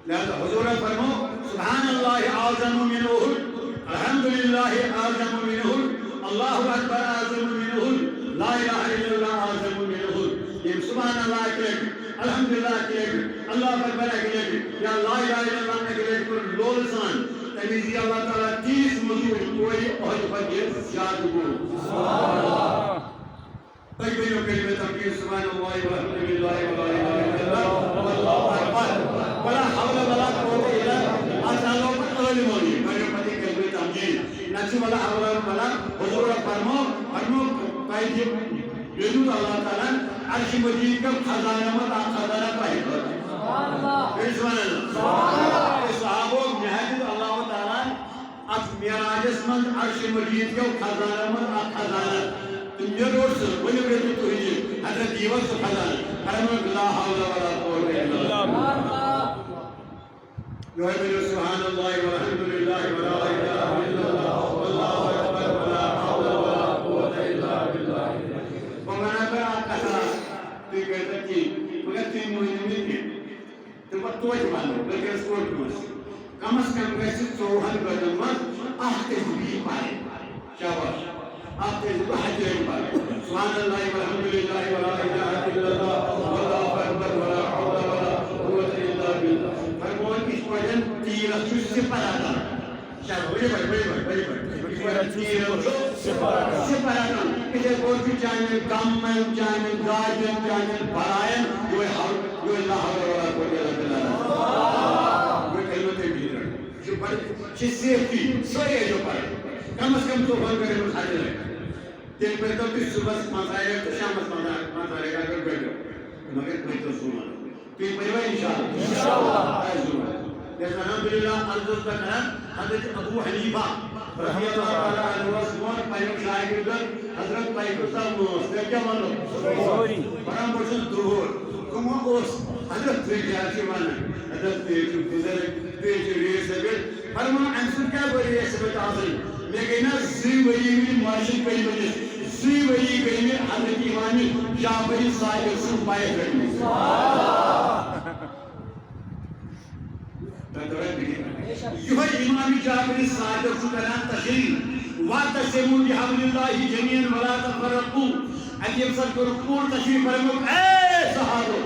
لہذا حضورن فرمو، "سبحان اللہ اعظم من احد، الحمد للہ اعظم من احد، اللہ اکبر اعظم من احد، لا الہ الا اللہ اعظم من احد۔" ییٚمۍ سبحان اللہ اَکہِ لٹہِ، الحمد للہ اَکہِ لٹہِ، اللہ اکبر اَکہِ لٹہِ، یا لا الہ الا اللہ اَکہِ لٹہِ کوٚر لولہٕ سان، تٔمِس دی اللہ تعالیٰ تیٖژ مٔزوٗرۍ کورِ احد کھۄتہٕ زیادٕ گوٚو۔ تُہۍ ؤنِو کلمہ تمجید، سبحان اللہ والحمد للہ ولا الہ الا اللہ واللہ اکبر ولا حول ولا قوة الا باللہ۔ اتھ علاوہ پتہٕ عٲلمو یہِ، ؤنِو پتہٕ یہِ کلمہ تمجید۔ نہ چھُ ولا حول ولا، حضور فرمو، فرمو، تۄہہِ دِ-، یہِ دیُت اللہ تعالیٰ ہن عرش مجید کٮ۪و خزانو منٛز اکھ خزانہ تۄہہِ خٲطرٕ۔ کٔرِو سبحان اللہ۔ اے صحابو، مےٚ حظ دیُت اللہ تعالیٰ ہن اتھ معراجس منٛز عرش مجید کٮ۪و خزانو منٛز اکھ خزانہ۔ تہٕ مےٚ روٚٹ سُہ، ؤلِو رٔٹِو تُہۍ یہِ۔ حضرت یِیٖوَس سُہ خزانہٕ۔ فرمووُکھ، "لا حول ولا قوة الا باللہ۔" یِہوٚے ؤنِو، "سبحان اللہ والحمد للہ ولا الہ الا اللہ واللہ اکبر ولا حول ولا قوة الا باللہ۔" بہٕ وَنہٕ تۄہہِ اکھ کتھ، تُہۍ کٔرۍتو کینٛہہ، مگر تُہۍ مٲنِو نہٕ کینٛہہ۔ تہٕ پتہٕ توتہِ ونو، بلکہِ ٲس کوٚر کٲنٛسہِ۔ کم از کم گژھِ ژوٚوُہن گٲنٛٹن منٛز اکھ تسبیح پرٕنۍ۔ شاباش۔ اکھ تسبیح حجرن پرٕنۍ۔ سبحان اللہ والحمد للہ ولا الہ الا اللہ واللہ اکبر ولا حول ولا قوة الا باللہ۔ فرمووُن، یِتھ پٲٹھۍ تیٖرس چھُ سِپر رٹان۔ شاباش، ؤلِو بھائی، ؤلِو بھائی، ؤلِو بھائی۔ یِتھ پٲٹھۍ تیٖرس چھُ سِپر رٹان۔ یِتھے پٲٹھۍ چھُ چانٮ۪ن غمن، چانٮ۪ن دادٮ۪ن، چانٮ۪ن بلاین یِہوٚے حول، یِہوٚے لا حول ولا قوة الا باللہ۔ یِہوٚے کلمہ تمجید رٹُن۔ یہِ چھُ بڑٕ، یہِ چھِ safety، سٲری ٲسۍزیو پران۔ کم از کم ژوٚوُہن گٲنٛٹن منٛز حجر۔ تیٚلہِ پٔرۍتو تُہۍ صُبحس پنٛژاہ رٮ۪تھ تہٕ شامس پنٛژاہ، پنٛژاہ رٮ۪تھ اگر پٔرۍتو۔ مگر پٔرۍتو ظُہر۔ تُہۍ پٔرِوا اِنشاءاللہ؟ اِنشاءاللہ۔ آ، ظُہر۔ یۄس الحمدللہ عرض اوس مےٚ کران، حضرت ابو حنیفہ رضی اللہ تعالیٰ عنہ وَس ووٚن پنٛنٮ۪ن شاگردن، "حضرت، تۄہہِ کۭژاہ وٲنٛس؟" تۄہہِ کیٛاہ وَنو؟ سٲری۔ وَنان، "بہٕ چھُس دُہُر۔" کٕمو اوس؟ حضرت، تُہۍ کیٛاہ چھِو وَنان؟ حضرت، تُہۍ چھِو بُزرگ، تُہۍ چھِو ریٖس سبیل۔ فرمان، اَمہِ سۭتۍ کیٛاہ گوٚو ریٖس سبیل آسٕنۍ؟ مےٚ گٔے نا زٕے ؤری وٕنہِ مارشل کٔرۍ ؤرِس، زٕے ؤری گٔے مےٚ حضرت امام جعفر صادق سٕنٛز بیعت رٔٹمٕژ۔ تۄہہِ توٚرا فِکرِ؟ یِہوٚے امام جعفر صادق چھُ کران تشریح، "واعتصموا بحبل اللہ جمیعا ولا تفرقوا۔" اَتہِ ییٚمہِ ساتہٕ کوٚرُکھ پوٗرٕ تشریح فرمووُکھ، اے صحابو،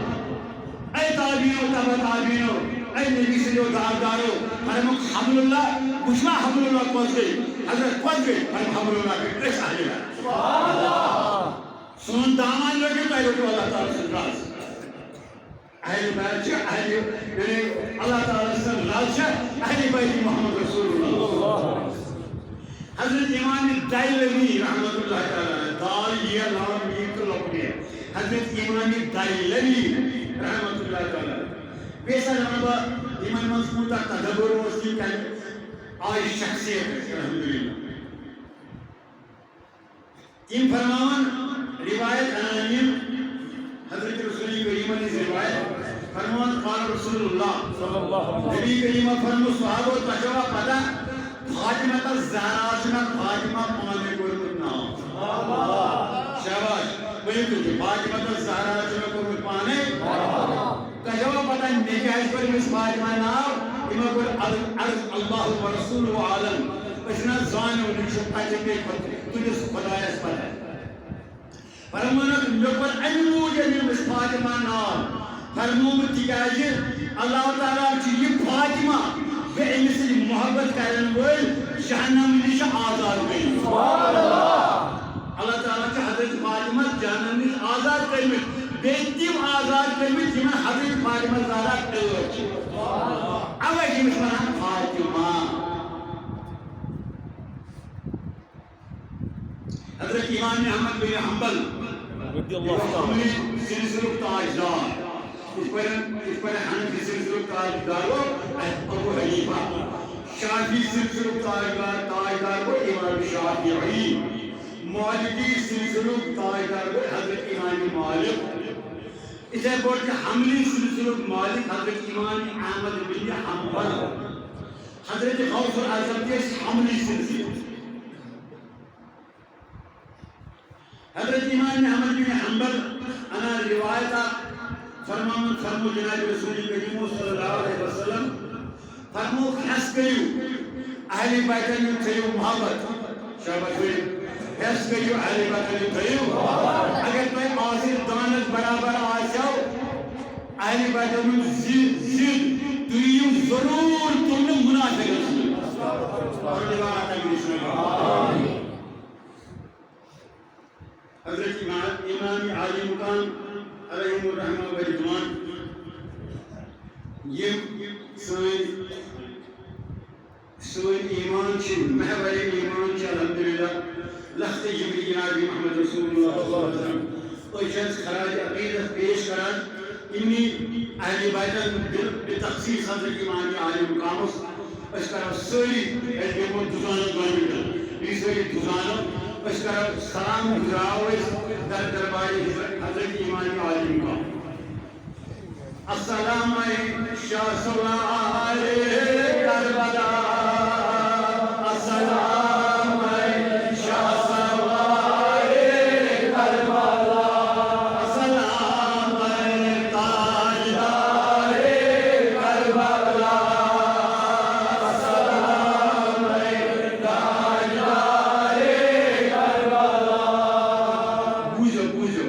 اے تابعینو، تبع تابعینو، اے نبی سٕنٛدیو داردارو، فرمووُکھ، حبل اللہ، وٕچھوا حبل اللہ کۄس گٔے؟ حضرت کۄس گٔے؟ فرمووُکھ، حبل اللہ گٔے أسۍ اہل بیت۔ سون دامن رٔٹِو، تۄہہِ رٔٹِو اللہ تعالیٰ سُنٛد راز۔ اہل بیت چھِ اہل، یعنی اللہ تعالیٰ سٕنٛز راز چھِ اہل بیت محمد رسول اللہ۔ حضرت امام دہلوی رحمۃ اللہ تعالیٰ علیہ، دال، یہ، لام، میم تہٕ لۄکُٹ یہ۔ حضرت امام دہلوی رحمۃ اللہ تعالیٰ علیہ۔ بیٚیہِ سا وَنہٕ بہٕ، یِمن منٛز کوٗتاہ تدبر اوس، یِم کَمہِ آیہِ شخصیت ٲسۍ، الحمدللہ۔ تِم فرماوان، روایت انان یِم حضرت رسول کریم ہٕنٛز روایت، فرماوان، قال رسول اللہ صلی اللہ علیہ وسلم۔ نبی کریم فرمو، صحابو، تۄہہِ چھوا پتہ، فاطمہ تس زہرا چھُ مےٚ فاطمہ پانے کوٚرمُت ناو۔ شاباش، ؤنِو تُہۍ تہِ، فاطمہ تس زہرا چھُ مےٚ کوٚرمُت پانے۔ تۄہہِ چھوا پتہ مےٚ کیٛازِ کوٚر أمِس فاطمہ ناو؟ یِمو کوٚر عرض، عرض، اللہ و رسولہ عالم۔ أسۍ نہ زانو نہٕ، یہِ چھُ تَتہِ بیٚیہِ خۄد-، تُہٕنٛدِس خۄدایَس پتہ۔ فرموونکھ، مےٚ کوٚر اَمہِ موٗجوٗب أمِس فاطمہ ناو۔ فرموومُت، تِکیٛازِ اللہ تعالیٰ چھُ یہِ فاطمہ بے سۭتۍ محبت کرن وٲلۍ جہنم نِش آزاد گٔمٕتۍ۔ اللہ تعالیٰ چھُ حضرت فاطمہ جہنم نِش آزاد کٔرمٕتۍ، بیٚیہِ تِم آزاد کٔرمٕتۍ یِمن حضرت فاطمہ زہرا ٹٲٹھ چھِ۔ اوے چھِ أمِس وَنان فاطمہ۔ حضرت امام احمد بن حنبل، رضی اللہ عنہ۔ حنبلی سلسلُک تاجدار۔ یِتھ پٲٹھۍ، یِتھ پٲٹھۍ حنفی سلسلُک تاجدار گوٚو ابو حنیفہ، شافعی سلسلُک تاجدار، تاجدار گوٚو امام شافعی، مالکی سلسلُک تاجدار گوٚو حضرت امام مالک۔ یِتھے پٲٹھۍ چھُ حنبلی سلسلُک مالک حضرت امام احمد بن حنبل۔ حضرت غوث الاعظم تہِ ٲسۍ حنبلی سلسلہٕ۔ حضرت امام احمد بن حنبل انان روایت اکھ فرماوان، فرمو جناب رسول کریم صلی اللہ علیہ وسلم، فرمو، ہیس کٔرِو اہل بیتن ہُنٛد، تھٲیِو محبت۔ شاباش ؤلِو۔ ہیس کٔرِو اہل بیتن ہُنٛد، تھٲیِو۔ اگر تۄہہِ آسہِ دانس برابر آسیو اہل بیتن ہُنٛد زِ-، ضد، تُہۍ یِیِو ضروٗر تُلنہٕ منافقن سۭتۍ۔ پروردگار عطا کٔرِنۍ۔ حضرت امام، امام عالی مقام علیہم الرحمہ و رضوان، یِم سٲنۍ، سٲنۍ ایمان چھِ، محور ایمان چھِ الحمدللہ لخت جبری جناب محمد رسول اللہ صلی اللہ علیہ وسلم۔ أسۍ چھِ اَتھ خراج عقیدت پیش کران۔ یِمنٕے اہل بیتن بال-، بالتخصیص حضرت امام عالی مقامس أسۍ کرو سٲری، أسۍ بیٚہمو دُزانس دۄن مِنٹن، بیٚیہِ سٲری دُزانو، أسۍ کرو سلام گُزراوو أسۍ در دربارِ حضرت امام عالی مقام۔ السلام علیکم شاہ سوارِ کربلا، السلام علیکم شاہ سوارِ کربلا، السلام علیکم تاجدارِ کربلا، السلام علیکم تاجدارِ کربلا۔ بوٗزِو، بوٗزِو۔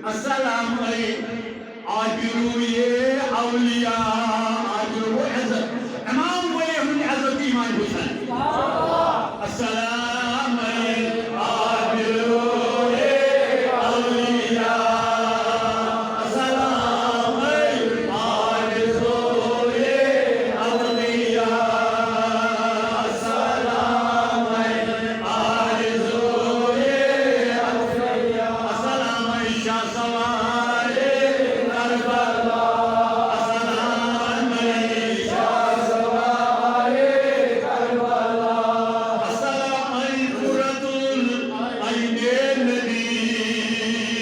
السلام علیکم۔ آبروئے اولیاء، آبرو گوٚو عزت۔ امام ولی ہُنٛد عزت امام حسین۔ السلام علیکم آبروئے اولیاء۔ السلام علیکم آبروئے اولیاء۔ السلام علیکم آبروئے اولیاء۔ السلام علیکم شاہ سوارِ کربلا، السلام علیکم شاہ سوارِ کربلا، السلام علیکم قرۃ العین نبی،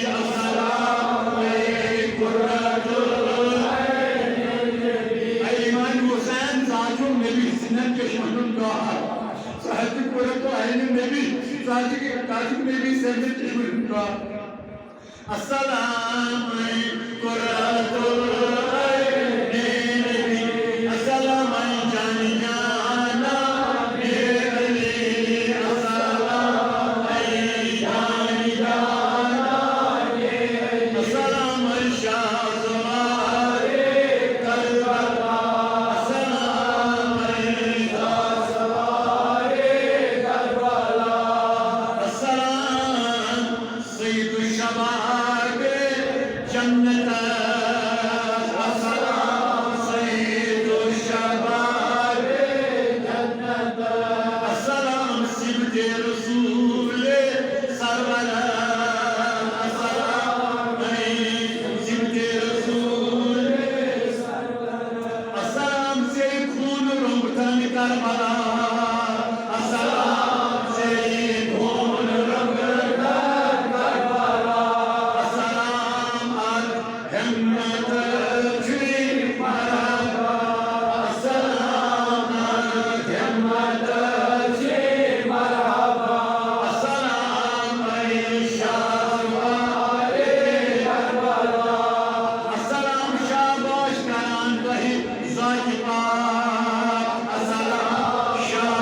السلام علیکم قرۃ العین نبی۔ اے امام حسین، ژٕ ہا چھُکھ نبی سٕنٛدٮ۪ن چشمن ہُنٛد ڈاکھ، ژٕ ہا چھُکھ قرۃ العین نبی، ژٕ ہا چھُکھ، ژٕ ہا چھُکھ نبی سٕنٛدٮ۪ن چشمن ہُنٛد ڈاکھ۔ السلام علیکم قرۃ العین نبی، السلام علیکم جان جانا علی، السلام علیکم جان جانا علی، السلام علیکم شاہ سوارِ کربلا، السلام علیکم شاہ سوارِ کربلا، السلام سید الشباب جنت، السلام سید الشباب جنت، السلام سبط رسول سرور، السلام سبط رسول السلام سے خون رنگتن کربلا، السلام سے خون رنگتن کربلا، السلام از ہمت چی مرحبا، السلام از ہمت چی مرحبا، السلام علی شاہ السلام شاباش کران تۄہہِ ذاتِ پاک۔ السلام شاہ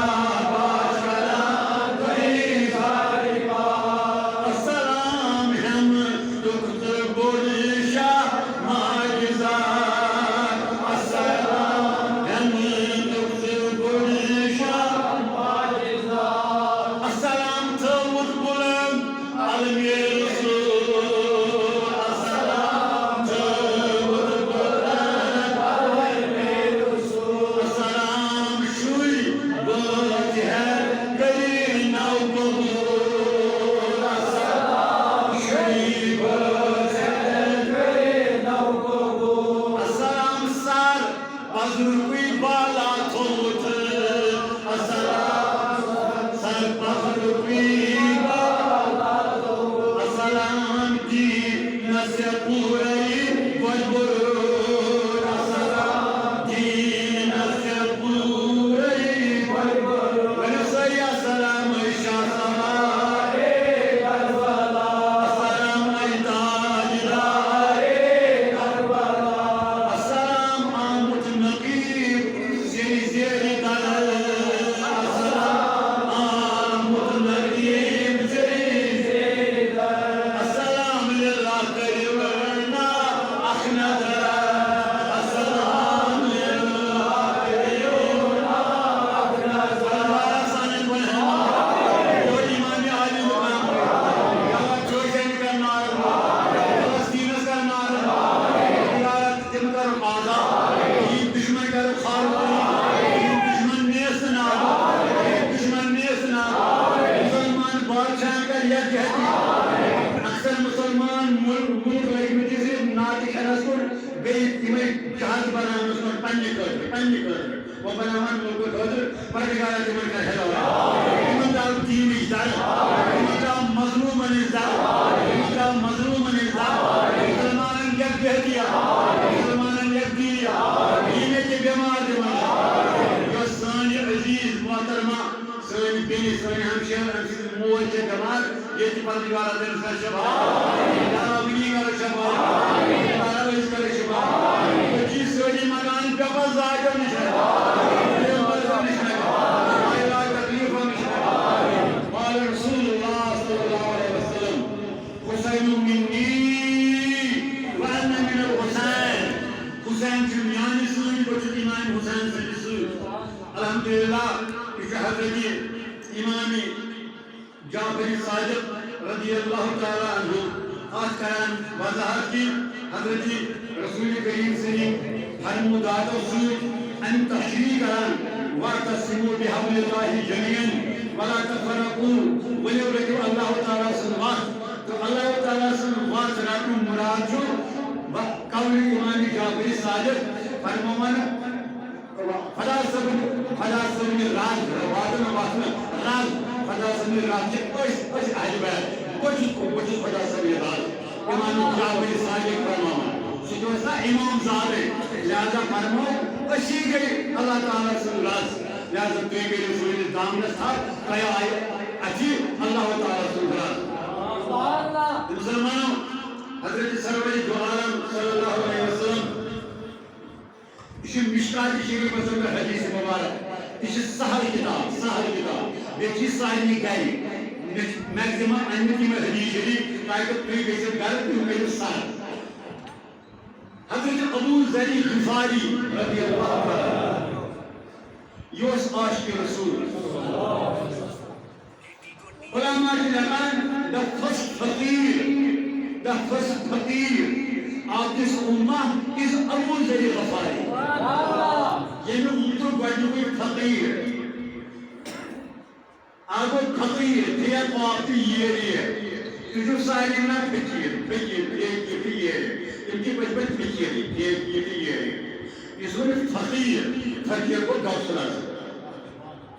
پننہِ خٲطرٕ، پننہِ خٲطرٕ۔ وۄنۍ بناوان لوٗکن خٲطرٕ، پروردگارا تِمن کر ہدایت۔ تِمن ترٛاو دیٖنٕچ زرٕ، تِمن ترٛاو مظلوٗمن ہٕنٛز زرٕ، تِمن ترٛاو مظلوٗمن ہٕنٛز زرٕ۔ مُسلمانن یکجہتی عطا، مُسلمانن یکجہتی عطا۔ یہِ مےٚ تہِ بٮ۪مار دِوان چھُ، یۄس سٲنۍ یہِ عزیٖز محترمہ، سٲنۍ بیٚنہِ، سٲنۍ ہمشیرٕ، أمۍ سٕنٛز موج چھےٚ بٮ۪مار، ییٚتہِ پروردگارا تٔمِس کر شفا۔ یا رب، یہِ کر شفا۔ یا رب، أسۍ کر شفا۔ بچی سٲری مکان پٮ۪پر زاجو نِش رَٹہِ۔ بے مرضو نِش رَٹہِ۔ آیرا تکلیفو نِش رَٹہِ۔ قال رسول اللہ صلی اللہ علیہ وسلم، حسین منی وانا من الحسین۔ حسین چھُ میانہِ سۭتۍ، بہٕ چھُس امام حسین سٕنٛدِ سۭتۍ۔ الحمدللہ، یہِ چھُ حضرت امام جعفر صادق رضی اللہ تعالیٰ عنہ اتھ کران وضاحت کہ حضرت رسول کریم سٕنٛدِ فرموداتو سۭتۍ اَمہِ تشریح کران، "واعتصموا بحبل اللہ جمیعا ولا تفرقوا"، ؤلِو رٔٹِو اللہ تعالیٰ سٕنٛز وَتھ، تہٕ اللہ تعالیٰ سٕنٛز وَتھ رَٹنُک مُراد چھُ و-، قول امام جعفر صادق فرماوان، خدا صٲبٕنۍ، خدا صٲبٕنۍ راز، واتن واتن راز، خدا صٲبٕنۍ راز چھِ أسۍ، أسۍ اہل بیت۔ بہٕ چھُس، بہٕ چھُس خدا صٲبٕنۍ راز۔ امام جعفر صادق فرماوان، سُہ تہِ اوس نا امام زادے، لہذا فرموو، أسی گٔے اللہ تعالیٰ سٕنٛدۍ راز، لہذا تُہۍ کٔرِو سٲنِس دامنس تھپھ، تۄہہِ آیہِ اَتھِ اللہ تعالیٰ سُنٛد راز۔ مسلمانو، حضرت سرور دو عالم صلی اللہ علیہ وسلم، یہِ چھُ مشکات شریفس اندر حدیث مبارک۔ یہِ چھُ سہل کتاب، سہل کتاب۔ بیٚیہِ چھِ یہِ سارنٕے گرِ۔ مےٚ چھِ maximum انمٕتۍ یِمے حدیث شریف، تاکہِ تُہۍ گٔژھِو گرٕ، تُہۍ کٔرِو سر۔ حضرت ابو ذر غفاری رضی اللہ تعالیٰ عنہ، یہِ اوس عاشق رسول۔ علماء چھِ لیکھان، the first فقیر، the first فقیر of this امہ is ابو ذر غفاری۔ ییٚمہِ امتُک گۄڈٕنیُکُے فقیر۔ اکھ گوٚو فقیر، فے قاف تہٕ ییر ییر۔ تُہۍ چھِو سارنٕے ونان فقیر، فقیر، فے قاف تہٕ ییر ییر۔ تِم چھِ پٔتۍ پٲٹھۍ فقیرٕے، فے قاف تہٕ ییر ییر۔ یُس وَنہِ فقیر، فقیر گوٚو غوث الاعظم۔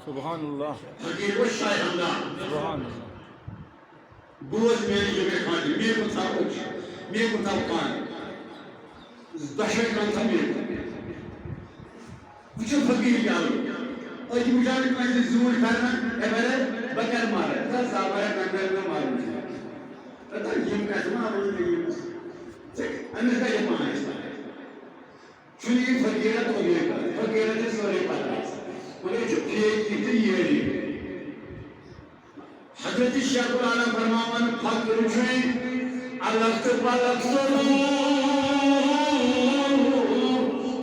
سبحان اللہ۔ فقیر گوٚو شاہ ہمدان۔ سبحان اللہ۔ بوز میٲنۍ یہِ مےٚ خانہِ، مےٚ کُن تھاو أچھ، مےٚ کُن تھاو کان۔ دۄشوے کان تھاو مےٚ کُن۔ وٕچھِو فقیٖر کیٛاہ گوٚو۔ أتی وٕچھان کٲنٛسہِ زیوٗٹھ پھٮ۪رنہ، ہے بَرے، بہٕ کَرٕ مَرٕ۔ دَپ زا بَرے، مےٚ کَرِ نہ مَرُن۔ دَپ یِم کَتہِ ما وَنان مےٚ یِم؟ ژےٚ أمِس کَتہِ پانَس؟ چھُنہٕ یہِ فقیٖرَن توٚگمُت کَتھ، فقیٖرَن چھِ سٲرٕے پَتہ آسان۔ مگر یہِ چھُ فیک، یہِ تہِ یٲری۔ حضرت شیخ العالم فرماوان، فخر چھُے الگ تہٕ پلک سوٚرمُت،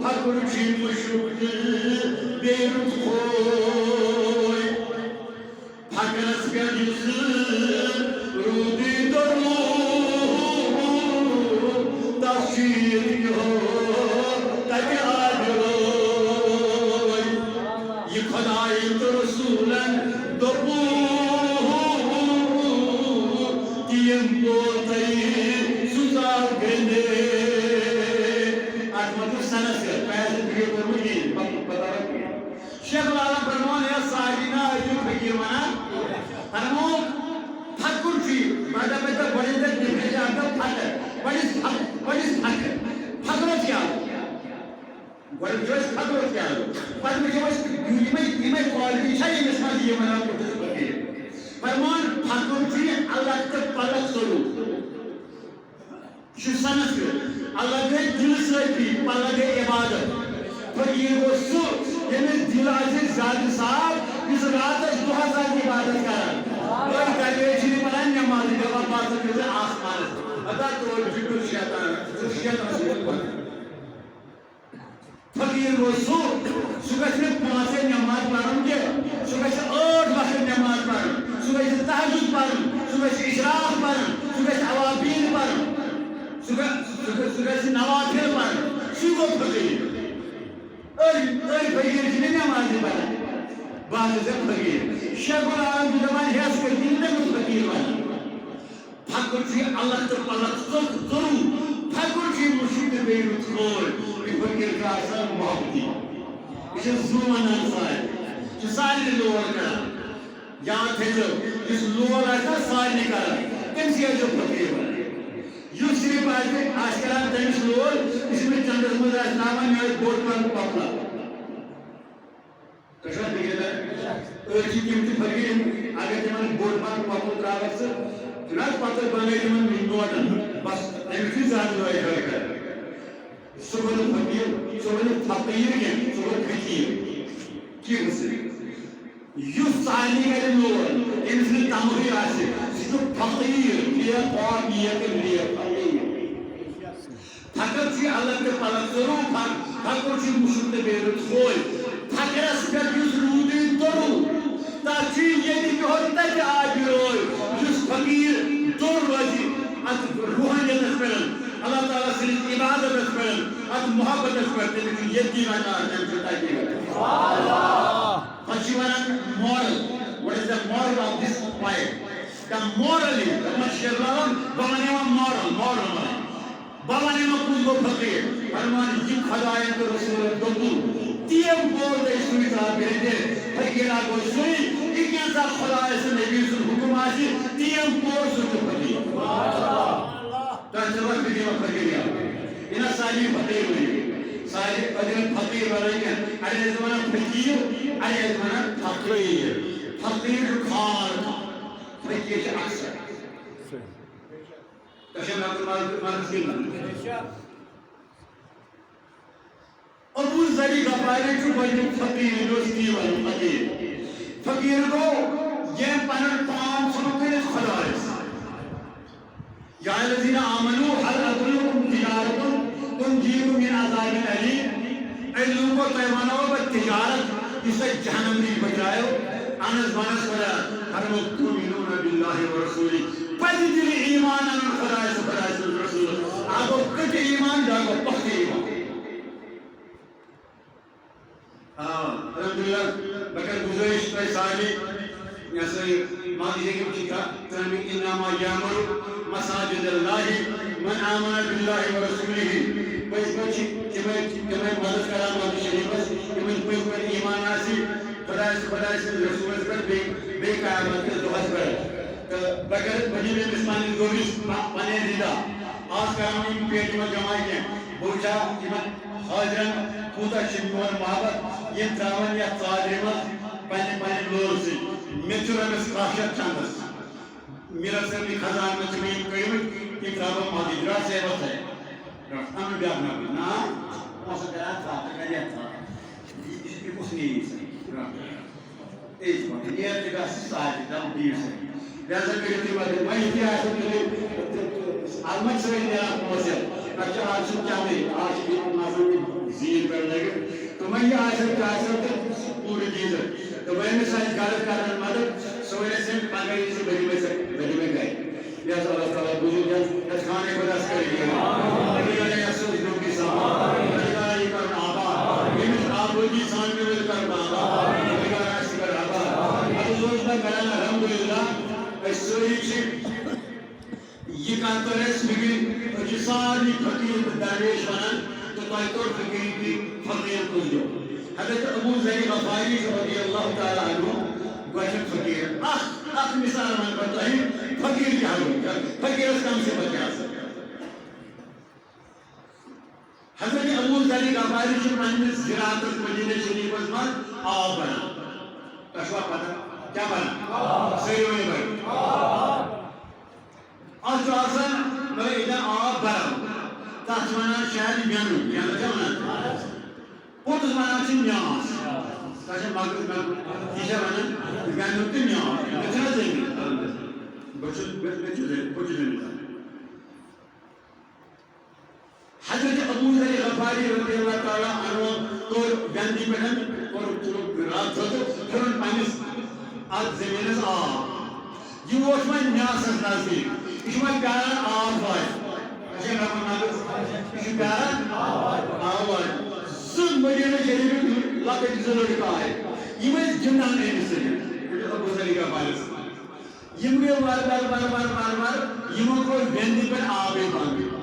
فخر چھُے مُشُک تہٕ بیٚیہِ رُت خوے۔ فخرس پٮ۪ٹھ یُس روٗدٕے توٚرمُت، تس چھُ ییٚتہِ ہو تتہِ آبرو۔ یہِ خۄدایَن تہٕ رسوٗلَن دوٚپُن، تِم بول تۄہہِ سُہ ژاو گٔنٛڈِتھ۔ اَتھ منٛز چھُ سَنَس یَتھ، تۄہہِ آسِوٕ video کوٚرمُت یی، پَتہٕ، پَتہٕ آو کینٛہہ۔ شیخ العالم فرماوان، ہے سارنٕے نا ٲسِو فقیٖر وَنان۔ فرمووُکھ، فخر چھُ یہِ، مطلب، مطلب، گۄڈٕ ییٚلہِ تۄہہِ definition اَکھ گوٚو فخر، what is فخر؟ What is فخر؟ فخر چھُ یہِ اَکھ۔ گۄڈٕ وٕچھو أسۍ فخرُک کیٛاہ گوٚو۔ پَتہٕ وٕچھو أسۍ یِمَے، یِمَے quality چھا ییٚمِس منٛز یہِ وَنان کوٚرمُت فقیٖر۔ فرمان فخر چھُ یہِ الگ تہٕ پلک سوٚرمُت۔ یہِ چھُ سَنَس پٮ۪ٹھ۔ الگ گٔے دِلہٕ صٲفی، پلک گٔے عبادت۔ فقیٖر گوٚو سُہ، ییٚمِس دِل آسہِ زیادٕ صاف، یُس راتَس دۄہَس آسہِ عبادت کران۔ أڑۍ کَتہِ چھِ یہِ پَران نٮ۪مازٕے، دَپان بہٕ ہسا چھُس آسمانَس۔ ہتا توتہِ چھُ شیطان، سُہ شیطان سۭتۍ پَران۔ فقیٖر گوٚو سُہ، سُہ گژھِ نہٕ پانٛژے نٮ۪ماز پَرُن کینٛہہ، سُہ گژھِ ٲٹھ وقت نٮ۪ماز پَرُن، سُہ گژھِ تہجد پَرُن، سُہ گژھِ اِشراق پَرُن، سُہ گژھِ اوابین پَرُن، سُہ گژھِ، سُہ گژھِ، سُہ گژھِ نوافل پَرُن، سُہ گوٚو فقیٖر۔ أڑۍ، أڑۍ فقیٖر چھِنہٕ نٮ۪مازٕے پَران۔ بہٕ حظ چھُس فقیٖر۔ شیخ العالم چھُ دَپان، ہٮ۪س کٔرِتھ یِم تٔمِس فقیٖر وَنان۔ فخر چھُ یہِ الگ تہٕ پلک ژوٚک ژوٚرمُت، فقر چھُ یہِ مُشِک تہٕ بیٚیہِ رُت کھوژ۔ یہِ فقیٖر چھُ آسان محبتی۔ یہِ چھُ زُو وَنان سارنٕے۔ یہِ چھُ سارنٕے لول کران۔ یاد تھٲیزیو، یُس لول آسہِ نا سارنٕے کران، تٔمِسٕے ٲسۍزیو فقیٖر وَنان۔ یُس صرف آسہِ، آسہِ کران تٔمِس لول، یُس أمِس چندس منٛز آسہِ ترٛاوان، مےٚ آسہِ بوٚڑ پَہَن پَتلہٕ۔ تۄہہِ چھُوا فِکرِ تَران؟ أڑۍ چھِ تِم تہِ فقیٖر، اگر تِمن بوٚڑ پَہَن پَتلہٕ ترٛاوَکھ ژٕ، تِم حظ پَتہٕ بَنٲے تِمن نوٹَن۔ بَس، تَمہِ سۭتۍ زیادٕ روزِ خٲر کران۔ سُہ گوٚو نہٕ فقیٖر، سُہ گوٚو نہٕ فقیٖر کینٛہہ، سُہ گوٚو فقیٖر۔ ٹھیٖک حظ چھُ۔ یُس سارنٕے کرِ لول، أمِس نہٕ تَمہٕے آسہِ، سُہ چھُ فقیٖر، بے پا، بے فقیٖر۔ فقر چھُ الگ تہٕ پلگ ضروٗر، فق-، فقر چھُ مُشُک تہٕ بے رُت سوے۔ فقرس پٮ۪ٹھ یُس روٗدٕے توٚرُو، تَتھ چھُ ییٚتہِ بِہُن تَتہِ آبہِ روے۔ یُس فقیٖر دوٚر روزِ، اَتھ روحانیتس پٮ۪ٹھ، اللہ تعالیٰ سٕنٛدِس عبادتس پٮ۪ٹھ، اَتھ محبتس پٮ۪ٹھ، تٔمِس چھُ ییٚتہِ وَنان، تٔمِس چھُ تَتہِ وَنان۔ پتہٕ چھِ وَنان moral۔ What is the moral of this poem? The moral is، دَپان چھِ شیخ العالم، بہٕ وَنہٕ یِمن moral، moral وَنہٕ۔ بہٕ وَنہٕ یِمن کُس گوٚو فقیٖر۔ فرمان، یہِ خۄدایَن تہٕ رسوٗلَن دوٚپُن، تِم پوٚر تۄہہِ سُے صاحب ییٚلہِ فقیٖرا گوٚو سُے، یہِ کینٛژھا خۄدایَس تہٕ نبی سُنٛد حُکُم آسہِ، تِم پوٚر سُہ چھُ فقیٖر۔ تۄہہِ چھُوا فقیٖر فقیٖر یاد؟ یہِ نہ سارے فقیٖر ؤنِو۔ سارے أدرَن فقیٖر وَنان کینٛہہ۔ اَڑِ ٲسۍ وَنان فقیٖر، اَڑِ ٲسۍ وَنان فقیٖر۔ فقیٖر چھُ خان۔ فقیٖر چھُ اکثر۔ تۄہہِ چھا مےٚ کوٚر مدد، مدد کِنہٕ نہ؟ ابو ذر غفاری چھُ گۄڈٕنیُک فقیٖر، یہِ اوس تی وَنان فقیٖر۔ فقیٖر گوٚو، ییٚمۍ پَنُن پان ژھُنُن کٔرِتھ خۄدایَس۔ یا الذین آمنوا هل ادلکم تجارة تنجیکم من عذاب الیم۔ اے لوٗکو، تۄہہِ وَنو بہٕ تجارت، یُس تۄہہِ جہنم نِش بچایو۔ انس بنس خۄدا فرموو، تؤمنون باللہ ورسولہ۔ پزِ دِلہِ ایمان اَنُن خۄدایَس تہٕ خۄدایہِ سٕنٛدِس رسوٗلَس۔ اَکھ گوٚو کٔٹہِ ایمان، بیٛاکھ گوٚو پۄختہٕ ایمان۔ آ، الحمدللہ، بہٕ کرٕ گُزٲرِش تۄہہِ سارنٕے، یہِ ہسا یہِ، مولوی شریف چھِ کَتھ، تَمہِ انما یعمر مساجد اللہ من آمن باللہ ورسولہ۔ پٔزۍ پٲٹھۍ چھِ تِمے، تِمے مدد کران مولوی شریفس، یِمن پٔزۍ پٲٹھۍ ایمان آسہِ خۄدایس، خۄدایہِ سٕنٛدِس رسوٗلس پٮ۪ٹھ، بیٚیہِ، بیٚیہِ قیامت کِس دۄہس پٮ۪ٹھ۔ تہٕ بہٕ کرٕ، بہٕ دِمہٕ أمِس پنٕنِس گوٚبرِس پہ-، پنٕنۍ رِدا۔ آز کران یِم پیٹہِ منٛز جمع کینٛہہ، بہٕ وٕچھٕ ہا یِمن حٲضرن کوٗتاہ چھِ میون محبت، یِم ترٛاوَن یَتھ ژادرِ منٛز پننہِ، پننہِ لورٕ سۭتۍ۔ مےٚ چھُ رۄپیَس کاہ شیٚتھ چندَس۔ میٖر حسن علی خزان منٛز چھِ مےٚ یِم کٔڑمٕتۍ، یِم ترٛاوَن مسجد۔ درٛاو صحبت صٲب۔ درٛاو۔ اَنُن بیٛاکھ نفر۔ نہ، پونٛسہٕ کَران ژھاپہٕ، کَرِ یَتھ ژھاپہٕ۔ یہِ، یہِ، یہِ کُس نیی سا؟ درٛاو۔ اے چھُ وَنان، یہِ تہِ گژھِ ساڑِ دَہ بیٚیِس سۭتۍ۔ لہذا کٔرِو تُہۍ وۄنۍ، وۄنۍ یہِ تہِ آسہِ تُلِو، اَتھ منٛز چھِ سٲری نیران پونٛسہٕ۔ اَتھ چھِ آز چھُنہٕ چَندٕے، آز چھِ یِم آسان یِم زیٖنۍ پٮ۪ٹھ لٲگِتھ۔ تہٕ وۄنۍ یہِ آسہِ تہِ آسہِ تہٕ پوٗرٕ دیٖزٕ۔ تہٕ وۄنۍ أمِس آسہِ غرض کَران مَدَد، سُہ وَنہِ اَسہِ، "پَگاہ یی زِ بہٕ دِمَے ژےٚ، بہٕ دِمَے گَرِ۔" لہذا اللہ تعالیٰ بوٗزِو، یَتھ، یَتھ خانَے خۄداس کٔرِو یہِ۔ اللہ تعالیٰ یَتھ سۭتۍ برونٛہہ کُن سَمان۔ اللہ تعالیٰ یہِ کَرُن آباد۔ ییٚمِس آبٲدی سان مےٚ ؤلۍ کَرُن آباد۔ اللہ تعالیٰ آسہِ یہِ کَرُن آباد۔ اَتھ اوس بہٕ کران الحمدللہ، أسۍ سٲری چھِ، یہِ کَتھ تۄہہِ آسہِ فِکرِ، أسۍ چھِ سارنٕے فقیٖر تہٕ درویش وَنان تہٕ تۄہہِ توٚر فِکرِ کہِ فقیٖر کُس گوٚو۔ حضرت ابو ذر غفاری چھُ رضی اللہ تعالیٰ عنہ گۄڈٕنیُک فقیٖر۔ اَکھ، اَکھ مثال وَنہٕ بہٕ تۄہہِ، فقیٖر کیٛاہ گوٚو، فقیٖرَس کَم صفت کیٛاہ آسان۔ حضرت ابو ذر غفاری چھُ پننِس زِراعتس مدینہ شریفس منٛز آب بنان۔ تۄہہِ چھُوا پتہ کیٛاہ بنان؟ سٲری ؤنِو بھائی۔ اتھ چھُ آسان، مگر ییٚتٮ۪ن آب بنان، تتھ چھِ ونان شاید وینُن، یا کیٛاہ ونان؟ پوٚتُس ونان چھِ نیاز۔ تۄہہِ چھا مغرب، مغرب، یہِ چھا ونان وینُن تہٕ نیاز؟ مےٚ چھُنہ زٔمیٖن؟ بہٕ چھُس، مےٚ، مےٚ چھُ زٔمیٖن، بہٕ چھُس زٔمیٖندار۔ حضرت ابو ذر غفاری رضی اللہ تعالیٰ عنہ کوٚر گندی پٮ۪ٹھ، کوٚر، کوٚر راتھ تھوٚد، پھِرُن پننِس اتھ زٔمیٖنس آب۔ یہِ ووت وۄنۍ نیاسس نزدیٖک، یہِ چھُ وۄنۍ پیاران آب واتہِ۔ اچھا، مےٚ ووٚن، مےٚ دوٚپ، یہِ چھُ پیاران آب واتہِ۔ زٕ مدینہ شریفٕکۍ لۄکٕٹۍ زٕ لڑکہٕ آے، یِم ٲسۍ گِنٛدان أمِس سۭتۍ، ابو ذر غفارس سۭتۍ۔ یِم گٔے وارٕ وارٕ، وارٕ وارٕ، وارٕ وارٕ، یِمو کوٚر وٮ۪ندِ پٮ۪ٹھ آبٕے بنٛد۔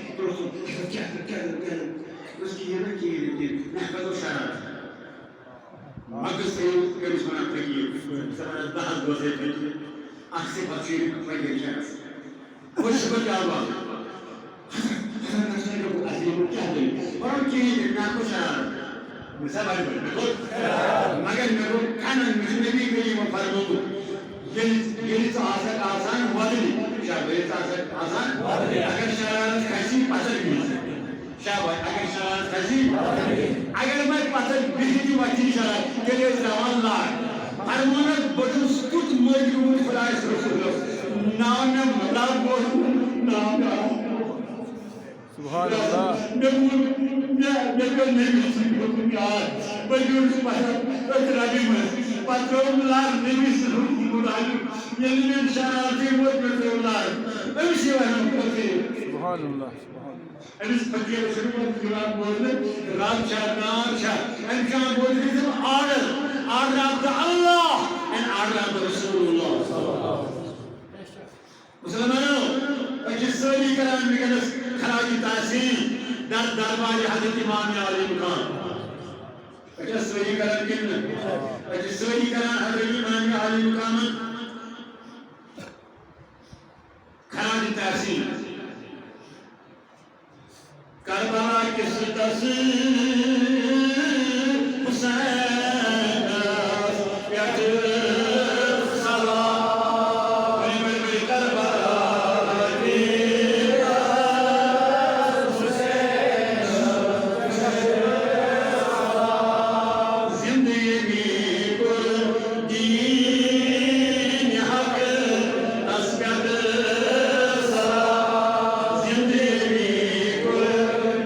پرٛژھُن، حضرت کیٛاہ، کیٛاہ، کیٛاہ، کیٛاہ؟ دوٚپُس، کِہیٖنۍ نہٕ، کِہیٖنۍ نہٕ، کِہیٖنۍ نہٕ۔ مےٚ کھٔژٕو شرارت۔ مَگٕز تھٲیِو، کٔمِس وَنان فقیٖر؟ ژٕ وَنان دَہ حظ گوٚژھ ہے فقیٖر۔ اَکھ صِفت چھُ یہِ فقیٖر شخص۔ خۄش چھُ بہٕ کیٛاہ وَنہٕ؟ حضرت، حضرت، نہ چھُ مےٚ گوٚو عظیٖم، کیٛاہ دٔلیٖل؟ وَنان کِہیٖنۍ نہٕ، مےٚ کھوٚت شرارت۔ مےٚ سا بَڑِ بَڑِ، مےٚ گوٚو، مگر مےٚ گوٚو کَنَن، مےٚ چھُ نبی کریٖمَن فرمومُت، ییٚلہِ، ییٚلہِ ژٕ آسَکھ آسان وۄدنہِ، شابہٕ، ییٚلہِ ژٕ آسَکھ آسان وۄدنہِ، اگر شرارت کھسی، پَتھَر بِہِتھ۔ شاباش، اگر شرارت کھسی، اگر وۄنۍ پَتھَر بِہِتھ تہِ وۄتھی شرارت، تیٚلہِ ٲسۍ ترٛاوان لَر۔ فرموونَس، بہٕ چھُس تیُتھ مٔنٛزۍ گوٚمُت خۄدایَس رسوٗلَس، نہ آو مےٚ مطلب بوزُن، نہ آو مےٚ سبحان اللہ۔ مےٚ ووٚن، مےٚ، مےٚ پیوٚو نبی سٕنٛدِ ووٚنمُت یاد۔ بہٕ پیوٚنس پتہٕ أتھۍ ربہِ منٛز۔ پتہٕ ترٲوٕم لر نبی سٕنٛدِ حُکمہٕ مُطابِق۔ ییٚلہِ مےٚ شرارتٕے ووت، مےٚ ترٲو لر۔ أمِس چھِ وَنان فقیٖر۔ سبحان اللہ، سبحان اللہ۔ أمِس فقیٖرَس چھُنہٕ پَتہٕ یِوان بوزنہٕ، رب چھا، نار چھا۔ أمِس چھُ یِوان بوزنہٕ صرف order، order of the Allah and order of the رسول اللہ۔ مسلمانو، أسۍ چھِ سٲری کران وٕنکیٚنَس خراج تحسین در دربارِ حضرت امام عالی مقام۔ أسۍ چھِ سٲری کران کِنہٕ نہٕ؟ أسۍ چھِ سٲری کران حضرت امام عالی مقامَن خراج تحسین۔ کربلا کِس تس حسینس پٮ۪ٹھ سلام۔ ؤلِو، ؤلِو، ؤلِو، کربلا کِس تس حسینس پٮ۪ٹھ سلام۔ زندگی کوٚر دین حق تس پٮ۪ٹھ سلام۔ زندگی کوٚر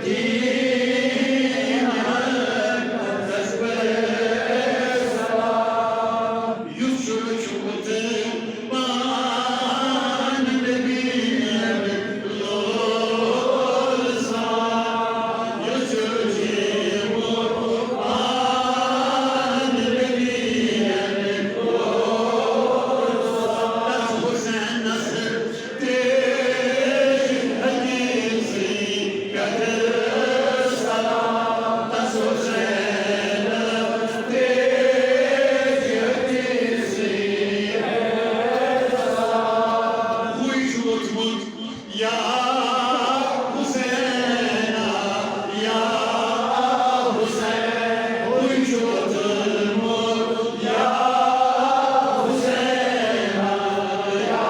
دین حق تس پٮ۪ٹھ سلام۔ یُس چھُ وُچھمُت پان نبی لول سان، یُس چھُ وُچھمُت پان نبی لول سان، تس حسینس تریش حدیثی پٮ۪ٹھ سلام۔ تس حسینس تریش حدیثی پٮ۪ٹھ سلام۔ ہُے چھُ ووٚتھمُت یا حسین، یا حسین، ہُے چھُ ووٚتھمُت یا حسین، یا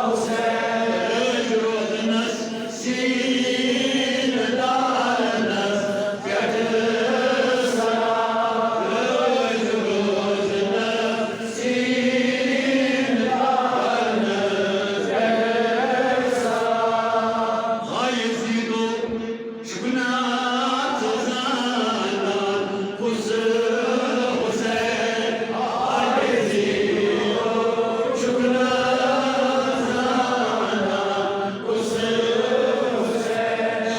حسین۔ رٲچھ روزنس سیٖن دارنس پٮ۪ٹھ سلام۔ رٲچھ روزنس سیٖن دارنس پٮ۪ٹھ سلام۔ ہاے یزیدو، چھُکھ نا ژٕ زانان کُس حسین؟ ہاے یزیدو، چھُکھ نا زانان کُس حسین؟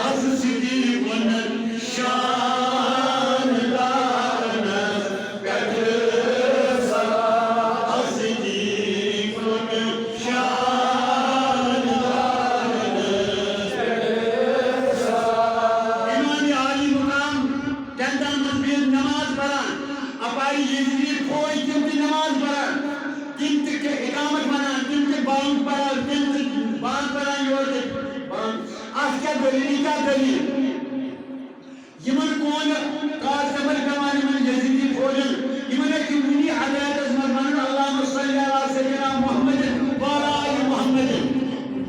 حضرت صدیق وَنان شان دارنس پٮ۪ٹھ سلام۔ حضرت صدیق وَنان شان دارنس پٮ۪ٹھ سلام۔ امام عالی مقام ٹینٹن منٛز بِہِتھ نماز پران، اپارِ یزیدی فوج تِم تہِ نماز پران، تِم تہِ اقامت ونان، تِم تہِ بانگ پران، تِم تہِ بانگ پران، یورٕ تہِ بانگ۔ اَتھ کیٛاہ دٔلیٖل، یہِ کیٛاہ دٔلیٖل؟ یِمن کون کاٹ نمبر پٮ۪وان یِمن یزیدی فوجن، یِمن ٲسۍ وُنی عدالتس منٛز ونان، "اللہم صلی علی سیدنا محمد وعلی آل محمد"۔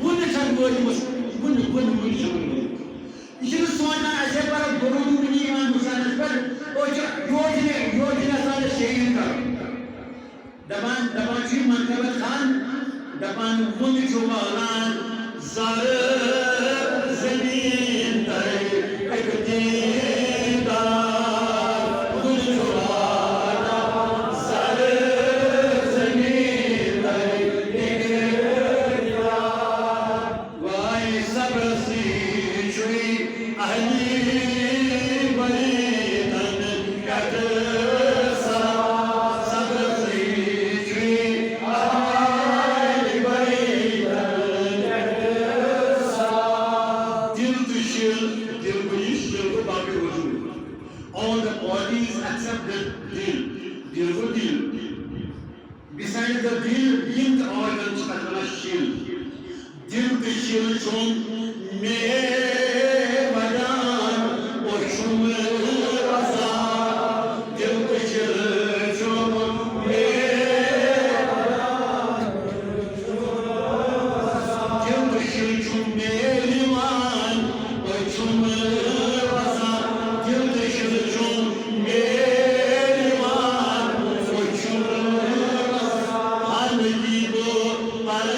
وُنہِ چھنہٕ وٲتمٕژ، وُنہِ، وُنہِ، وُنہِ چھنہٕ وٲتمٕژ۔ یہِ چھُنہٕ سونچان، اَسہِ ہے پرو درود و منی امام حسینس پٮ۪ٹھ، أسۍ چھِ یوت چھِنہٕ، یوت چھِنہٕ یژھان أسۍ شہیٖد کرُن۔ دپان، دپان چھُ یہِ منقبت خان، دپان، وُنہِ چھُ والان زر زمین تر اقتدار، وُنہِ چھُ والان زر زمین تر اقتدار۔ وای صبرسٕے چھُے اہلی بریتن پٮ۪ٹھ سلام۔ صبرسٕے چھُے اہلی بریتن پٮ۪ٹھ سلام۔ دل تہٕ شِل، دل گوٚو یہِ، شِل گوٚو باقٕے وجوٗد۔ All the bodies except the دل، دل گوٚو دل۔ Beside the دل، یِم تہِ organ چھِ، تَتھ وَنان شِل۔ دِل تہٕ شِل چھُم مے وَدان، اور چھُم وَسان۔ دِل تہٕ شِل چھُم مے وَدان، اور چھُم وَسان۔ دِل تہٕ شِل چھُم مے یِوان، اور چھُم وَسان۔ دِل تہٕ شِل چھُم مے یِوان، اور چھُم وَسان۔ حالگی بو پر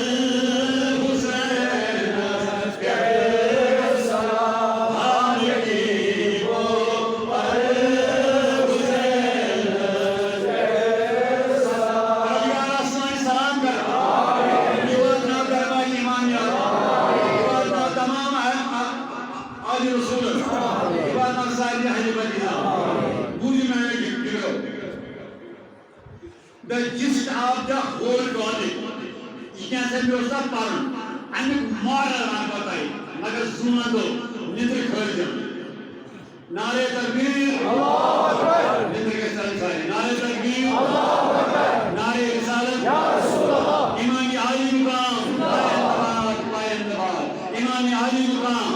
حسینس پٮ۪ٹھ سلام۔ حالگی بو پر حسینس پٮ۪ٹھ سلام۔ یارا سٲنۍ سلام کر۔ یہِ واتناو دربار امام یار۔ یہِ واتناو تمام اہل، آل رسول۔ یہِ واتناو سارنٕے اہل مدینہ۔ بوٗزِو میانہِ دِلو۔ The gist of the whole topic۔ یہِ کیٛاہ سا مےٚ اوس تَتھ پَرُن۔ اَمیُک moral وَنہٕ بہٕ تۄہہِ، مگر زوٗن دۄہ نِندرِ کھٲلۍزیو۔ نعرہ تکبیر۔ نِندرِ گژھِ ژَلٕنۍ سارنٕے۔ نعرہ تکبیر۔ نعرہ رسالت۔ امام عالی مقام۔ پایَن نبات، پایَن نبات۔ امام عالی مقام۔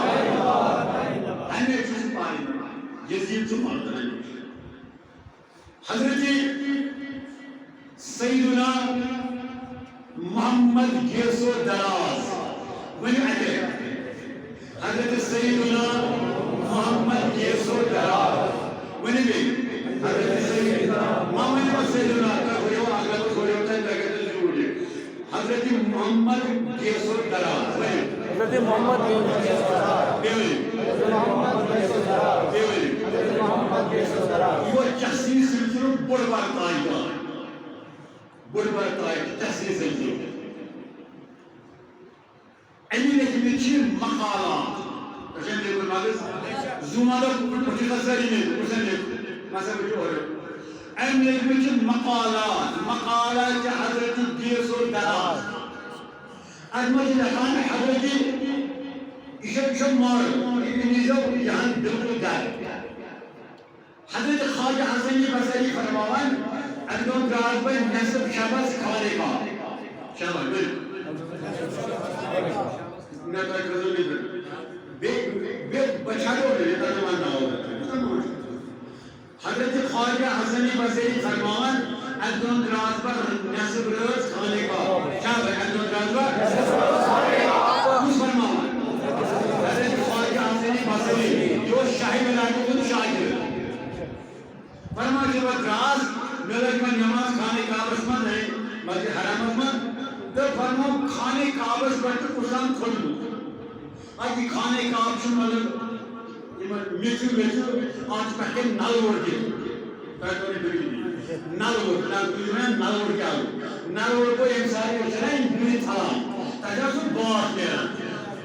ہمیشہِ چھُ سُہ پایَن نبات۔ یزید چھُ مردن ہمیشہِ۔ حضرت سیدنا محمد گیسو دراز، ؤنِو اَتہِ۔ حضرت سیدنا محمد گیسو دراز، ؤنِو بیٚیہِ۔ حضرت سیدنا، ما ؤنِو سیدنا، تۄہہِ ہُریو اَکھ غلط، ہُریو تۄہہِ، تۄہہِ کَتہِ زیوٗٹھ یہِ؟ حضرت محمد گیسو دراز، ؤنِو۔ حضرت محمد گیسو دراز۔ بیٚیہِ ؤنِو۔ حضرت محمد گیسو دراز۔ بیٚیہِ ؤنِو۔ حضرت محمد گیسو دراز۔ یہِ اوس چسنی سلسلُک بوٚڑ بار تاجدار۔ بوٚڑ بار تاج، چسنی سلسلُک۔ أمۍ لیکھمٕتۍ چھِ مقالات۔ تۄہہِ چھا لیکھمُت مغز؟ زوٗن دۄہ پٮ۪ٹھ چھِ سٲری لیکھمٕتۍ، کُس أمۍ لیوٚکھ؟ مسا وٕچھِو اورٕ۔ أمۍ لیکھمٕتۍ چھِ مقالات، مقالات چھِ حضرت گیسو دراز۔ اَتھ منٛز چھِ لیکھان حضرت، یہِ چھُ، یہِ چھُ مارٕ، یہِ نیٖزیو یہِ ہن بالکل گرٕ۔ حضرت خواجہ حسن بصری فرماوان، اَکہِ دۄہ درٛاس بہٕ نٮ۪صٕف شبس خانہ کعبہ۔ شاباش، ؤلِو۔ مےٚ تۄہہِ کٔرٕو نہٕ بیٚیہِ، بیٚیہِ بہٕ چھَلو نہٕ یہِ تۄہہِ وَنناوو۔ حضرت خواجہ حسن بصری فرماوان، اَکہِ دۄہ درٛاس بہٕ نٮ۪صٕف رٲژ خانہ کعبہ۔ شاباش، اَکہِ دۄہ درٛاس بہٕ۔ کُس فرماوان؟ حضرت خواجہ حسن بصری، یہِ اوس شاہہِ ولایتُک شاگرد۔ فرمان چھُ، بہٕ درٛاس، مےٚ لٔج وۄنۍ نٮ۪ماز خانہ کعبس منٛز، ہے، مسجد حرامس منٛز، تہٕ فرموو خانہ کعبس پٮ۪ٹھ تہٕ کُس تام کھوٚتمُت۔ اَتہِ یہِ خانہ کعبہٕ چھُ، مطلب، یِمن میٚژِو ویٚژِو، اَتھ چھُ پٮ۪ٹھ کَنہِ نلہٕ ووٚر دِتھ۔ تۄہہِ توٚرُو فِکرِ؟ نلہٕ ووٚر، نلہٕ، تُہۍ ؤنِو مےٚ، نلہٕ ووٚر کیٛاہ گوٚو؟ نلہٕ ووٚر گوٚو ییٚمہِ ساتہٕ یہِ چھُنہ یِم بُرِ ژھلان، تَتہِ حظ چھُ باٹھ نیران۔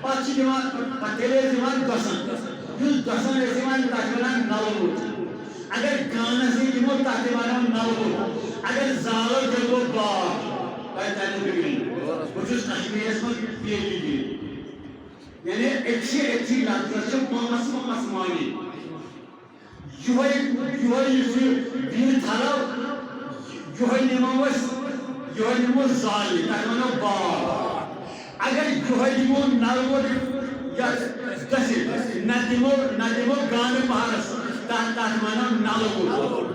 پَتہٕ چھِ دِوان، پَتہٕ تیٚلہِ ٲسۍ دِوان دَسَن۔ یُس دَسَن ٲسۍ دِوان، تَتھ چھِ وَنان نلہٕ ووٚر۔ اگر گانَس سۭتۍ دِمو، تَتھ تہِ وَنو نَلہٕ ووٚر۔ اگر زالَس دِمو باٹھ، تۄہہِ تَریو فِکرِ۔ بہٕ چھُس کشمیٖرَس منٛز پی ایچ ڈی۔ یعنی أکسٕے، أکسٕے لفظس چھِ پانٛژھ، پانٛژھ معنی۔ یِہوٚے، یِہوٚے یُس یہِ بیٖڑ تھلو، یِہوٚے نِمو أسۍ، یِہوٚے نِمو زالنہِ، تَتھ وَنو باٹھ۔ اگر یِہوٚے دِمو نَلہٕ ووٚر، یتھ دٔسِل، نہ دِمو، نہ دِمو گانہٕ پہرس، تتھ، تتھ ونو نلہٕ گوٚو۔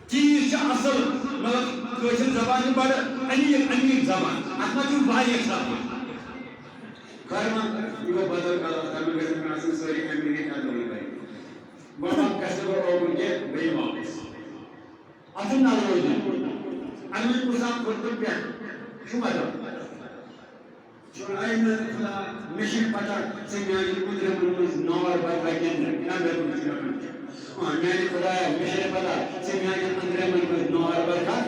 چیٖز چھِ اصل، مطلب، کٲشِر زبان چھِ بڑٕ امیٖر، امیٖر زبان۔ اتھ منٛز چھُ واریاہ سبق۔ خٲر وۄنۍ، یہِ گوٚو بدل کلام، تتھ منٛز گژھن مےٚ آسٕنۍ سٲری امیٖرٕے کتھ دۄنٕے بھائی۔ وۄنۍ وۄنۍ گژھٕ بہٕ اوکُن کینٛہہ بیٚیہِ واپس۔ اتھ چھُ نلہٕ روزُن۔ اَمہِ منٛز کُس اکھ کھوٚت تہٕ پٮ۪ٹھ چھُ بدل۔ چون اے میانہِ خدا، مےٚ چھِنہٕ پتہ ژٕ میانٮ۪ن أنٛدرمن منٛز نار برکھا کِنہٕ نہ۔ نہ، مےٚ دوٚپمَس، مےٚ دوٚپمَس، آ، میانہِ خدایا، مےٚ چھِنہٕ پتہ ژٕ میانٮ۪ن أنٛدرمن منٛز نار برکھا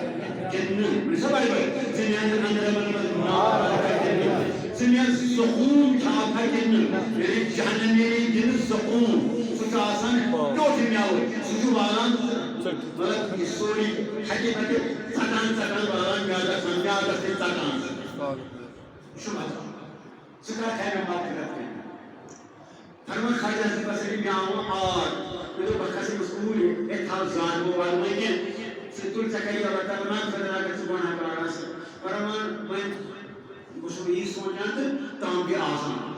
کِنہٕ نہ۔ مےٚ چھا بڑِ بڑِ؟ ژٕ میانٮ۪ن أنٛدرمن منٛز نار برکھا کِنہٕ نہ؟ ژٕ مےٚ زقوم کھیاوکھا کِنہٕ نہ؟ یعنی جہنمی کِنہٕ زقوم؟ سُہ چھُ آسان ٹوٹھ مٮ۪وٕ، سُہ چھُ والان، مطلب، یہِ سورُے ہَٹہِ پَٹہِ ژَٹان ژَٹان والان میادَس منٛز، میادَس تہِ ژَٹان۔ یہِ چھُ مطلب۔ ژٕ کر کھے مےٚ مغفرت کٔرِتھ؟ فرمان خواجہ حسن بصری، مےٚ آو آر۔ مےٚ دوٚپ، بہٕ کھسہٕ أمِس اوٗرۍ، ہے تھاو زانٛہہ مہٕ وَن وۄنۍ کینٛہہ۔ ژٕ تُل، ژےٚ کَرِ اللہ تعالیٰ مغفرت اگر ژٕ گۄناہ کار آسہٕ۔ فرمان وۄنۍ، بہٕ چھُس یی سونٛچان تہٕ تام تہِ آسان۔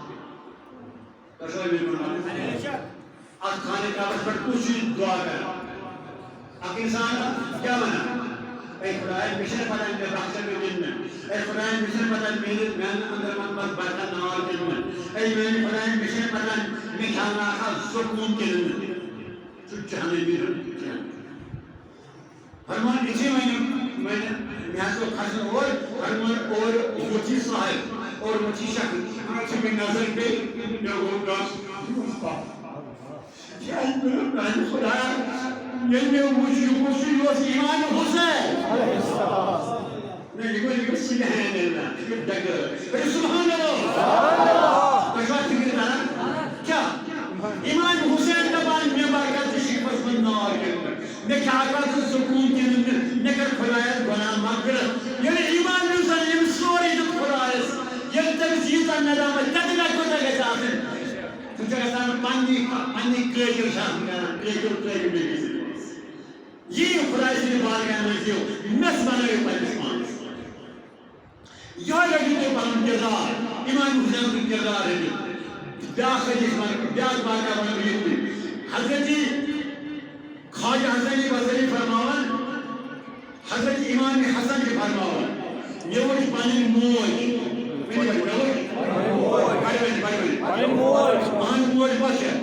تۄہہِ چھُوا مےٚ ووٚنمُت؟ اَتھ خانہ کعبَس پٮ۪ٹھ کُس چھُ یہِ دُعا کران؟ اکھ انسان کیٛاہ ونان؟ اے خدایا، مےٚ چھَنہٕ پتہ مےٚ بخشَن نہٕ کِنہٕ نہٕ۔ اے خدایا، مےٚ چھَنہٕ پتہ میٛٲنِس، میٛانٮ۪ن أنٛدرَمَن منٛز بَرکت نار کِنہٕ نہٕ۔ اے میٛانہِ خدایا، مےٚ چھَنہٕ پتہ مےٚ کھیٛاوناوکھا زقوم کِنہٕ نہٕ۔ سُہ چھُ جہنمی ہُنٛد کھیٛون۔ فرمان یُتھُے وۄنۍ، وۄنۍ مےٚ ہسا اوس کھسُن اور، فرمان اورٕ ووٚتھ یہِ صاحب، اورٕ ووٚتھ یہِ شخص، یِمن چھِ مےٚ نظر پیٚیہِ، مےٚ ووٚن، گژھ، یہِ اوس پَتھ۔ کیٛازِ مےٚ دوٚپ، میٛانہِ خۄدایا، ییٚلہِ مےٚ وُچھ، یہِ کُس چھُ، یہِ اوس امام حسین۔ نہ، یہِ گوٚو، یہِ گوٚو سبحان اللہ، یہِ گوٚو ڈگٲر۔ کٔرِو سبحان اللہ۔ تۄہہِ چھُوا فِکرِ تران؟ کیٛاہ؟ امام حسین دپان، مےٚ برکت تہٕ شریفس منٛز نار کِنہٕ نہٕ؟ مےٚ کیٛاہ کَتھ زٕ سکوٗن کِنہٕ نہٕ؟ مےٚ کَر خۄدایَس گۄناہ مغفرت؟ ییٚلہِ ایمان یُس زَن ییٚمۍ سورُے دیُت خۄدایَس، ییٚلہِ تٔمِس ییٖژاہ ندامت، تَتہِ نہ کوٗتاہ گژھِ آسٕنۍ؟ ژٕ چھُکھ یَژھان پنٛنی، پنٛنی کٲجِر چھِ آسان کران، کٲجِر، کٲجِر نبی سٕنٛدِ پاس۔ یِیِو خۄداے سٕنٛدِ بارگاہ منٛز، یِیِو، مےٚ بنٲیِو پنٛنِس پانَس۔ یِہوٚے رٔٹِو تُہۍ پَنُن کِردار، اِمام حُسین سُنٛد کِردار رٔٹِو۔ بیٛاکھ حدیث وَنہٕ، بیٛاکھ واقعہ وَنہٕ بہٕ یِتھ پٲٹھۍ۔ حضرت خواجہ حسن بصری فرماوان، حضرت امام حسن چھِ فرماوان، مےٚ وٕچھ پنٕنۍ موج، ؤنِو، مےٚ وٕچھ، بڑِ ؤنِو، بڑِ ؤنِو۔ پنٕنۍ موج۔ اہنٛز موج کۄس چھےٚ؟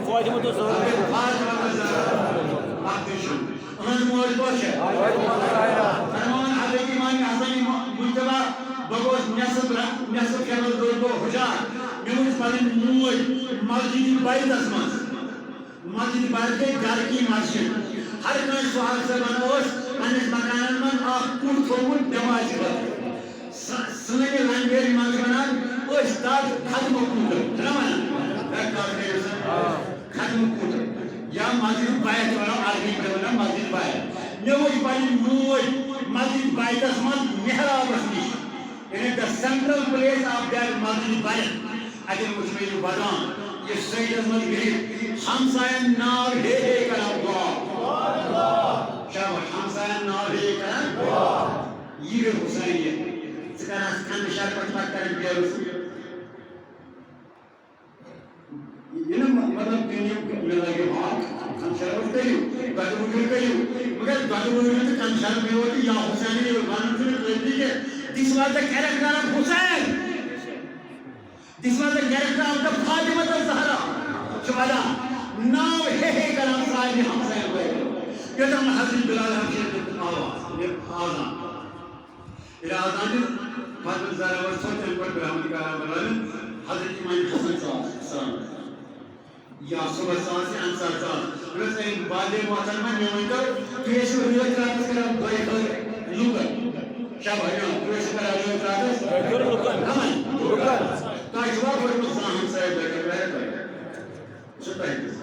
فاطمہ الزہرا۔ حضرت فاطمہ الزہرا۔ اکھ تہِ چھُنہٕ۔ اہنٛز موج کۄس چھےٚ؟ فرمان حضرت امام حسن مجتبیٰ، بہٕ گوس نٮ۪صٕف رَ-، نٮ۪صٕف کھٮ۪نَس دوٚر بہٕ ہُشار۔ مےٚ وٕچھ پنٕنۍ موج مسجد بیتَس منٛز۔ مسجد بیت گٔے گرٕ کی مسجد۔ ہر کٲنٛسہِ سہیل صٲبَن اوس پنٛنِس مکانَن منٛز اکھ کُٹھ تھوٚومُت نٮ۪مازِ خٲطرٕ۔ سٲ-، سٲنہِ لنگویج منٛز چھِ وَنان أسۍ تَتھ ختمہٕ کوٗتر، چھِنہ وَنان؟ ہے، کَتھ کٔرِو سا؟ ختمہٕ کوٗتر۔ یا مسجد بیت وَنو عربی پٲٹھۍ وَنان مسجد بیت۔ مےٚ وٕچھ پنٕنۍ موج مسجد بیتَس منٛز محرابَس نِش، یعنی the central place of that مسجد بیت۔ اَتٮ۪ن وٕچھ مےٚ یہِ ودان، یہِ سجدَس منٛز بِہِتھ، ہمسایَن ناو ہے ہے کران دُعا۔ شاباش، ہمسایَن ناو ہے ہے کران دُعا۔ یہِ گٔے حسینیت۔ ژٕ کَران کَنہٕ شربت پَتہٕ کَران بیرُس۔ یہِ نہٕ مطلب دُنیاہُک مےٚ لَگہِ ہاکھ، کَنہٕ شربت کٔرِو، دۄدٕ وٕڈِر کٔرِو۔ مگر دۄدٕ وٕڈِر تہٕ کَنہٕ شربت یوت یا حسینی یوت وَنُن چھُنہٕ کٲفی کینٛہہ۔ This was the character of Hussain. This was the character of the Fatima الزہرا۔ چھُ وَنان، ناو ہے ہے کران سارنٕے ہمسایَن وٲلۍ۔ یوٚتام نہٕ حضرت بلال حبشی دیُت آواز، یہِ آزان۔ ییٚلہِ آزان دیُت، فاطمہ الزہرا ؤژھ تھوٚد، تَمہِ پَتہٕ برہمن کارا بلال، حضرت امام حسن صاحب سلام۔ یا صُبحَس ژاس یا اَمہِ ساتہٕ ژاس۔ دوٚپمَس، اے والدے محترمہ، مےٚ ؤنۍ تو، تُہۍ ٲسِو رٲتۍ راتَس کران دۄیہِ خٲر لُکَن۔ شاباش، آ، تُہۍ ٲسِو کران رٲتۍ راتَس دۄیہِ خٲر لُکَن۔ کَمَن؟ لُکَن۔ تۄہہِ چھُوا کوٚرمُت زانٛہہ ہمسایَس دۄیہِ خٲر؟ تۄہہِ۔ سُہ تۄہہِ دِژ۔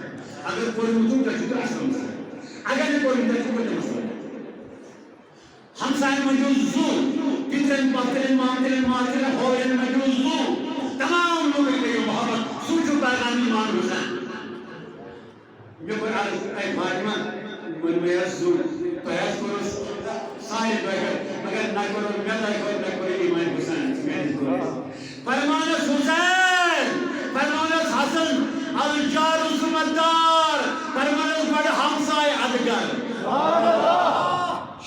اگر کوٚرمُت چھُو، تۄہہِ چھُو تۄہہِ اَصٕل مسلہٕ۔ اگر نہٕ کوٚرمُت، تۄہہِ چھُو کُنہِ مسلہٕ۔ ہمسایَن منٛز چھُ زُو، پِترٮ۪ن، پۄپھترٮ۪ن، مامترٮ۪ن، ماسترٮ۪ن، ہورٮ۪ن منٛز چھُ زُو۔ تمام لوٗکَن کٔرِو محبت، سُہ چھُ پیغام امام حسین۔ مےٚ کوٚر عرض، اے فاطمہ، وۄنۍ مےٚ آسہِ زُو، تۄہہِ آسہِ کوٚرمُت سارے دۄیہِ خٲر، مگر نہ کوٚرُن مےٚ دۄیہِ خٲر، نہ کوٚرُن امام حسین، مےٚ تہِ کوٚر۔ فرمانس حسین، الجار ذمہ دار، پرمانس گۄڈٕ ہمساے ادٕ گر۔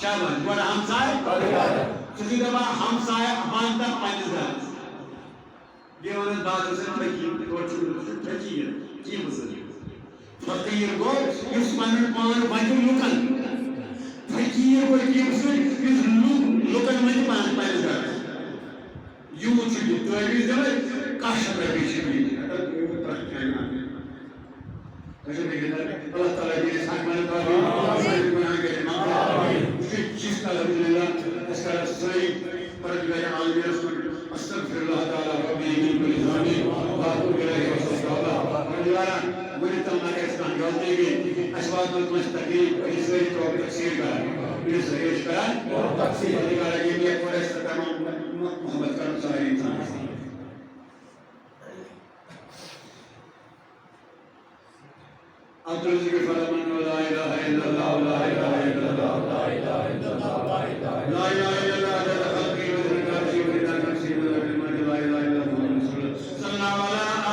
شاباش، گۄڈٕ ہمساے۔ ژٕ چھُکھ دپان ہمساے وَن تہٕ پننِس گرس۔ بیٚیہِ وَنان بادل سۭتۍ فقیٖر، گۄڈٕ چھُ فقیٖر، کیٚنٛہہ بُزرگ۔ فقیٖر گوٚو یُس پنُن پان وَنہِ لُکن۔ فقیٖر گوٚو کیٚنٛہہ بُزرگ یُس لُک-، لُکن وَنہِ پان-، پننِس گرس۔ یوٗت چھُ دیُن، تعویٖذ دِوان، کاہ شیٚتھ رۄپیہِ چھِ دِنۍ۔ اگر یوٗت ترٛٹھ کھٮ۪ن اَنہِ۔ تۄہہِ چھو فِکر تَران؟ اللہ تعالیٰ دِیہِ اَسہِ حق مَنٛد تعمیٖر، سانہِ گۄناہ کَرِ مغفرت۔ وٕچھِو، چِس الحمدللہ، أسۍ کَرو سٲری پروردگار عالمینَس کُن، استغفر اللہ تعالیٰ ربی من کل ذنب و اتوب الیہ وصلی اللہ۔ پروردگارا، وۄنۍ تام اگر اَسہِ کانٛہہ غلطی گٔے، اَسہِ واتنٲو کٲنٛسہِ تکلیٖف، أسۍ چھِ سٲری توبہٕ تقصیٖر کران، أسۍ چھِ سٲری کران توبہٕ تقصیٖر۔ پروردگارا، ییٚمہِ یَپٲرۍ اَسہِ تَمام محبت کرُن سارے اِنسانَس۔ عبدالرزاق فرمان، لا الہ الا اللہ، لا الہ الا اللہ، لا الہ الا اللہ، لا الہ الا اللہ، عدد خلقہ و رضا نفسہ و رضا نفسہ، لا الہ الا اللہ، محمد رسول اللہ، صلی اللہ علیہ وسلم۔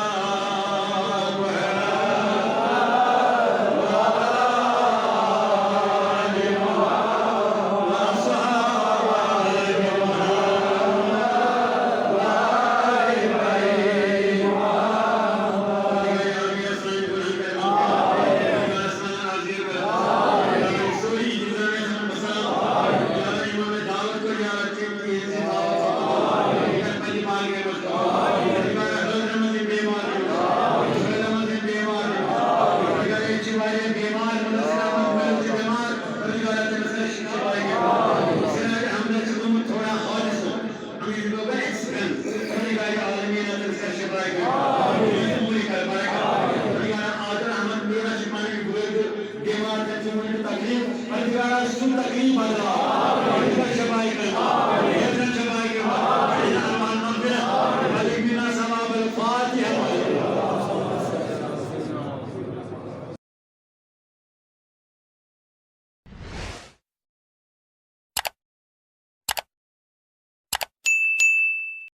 بیمار تٔمۍ سٕنٛز تکلیٖف، پروردگارا، سُہ تکلیٖف بدلاو۔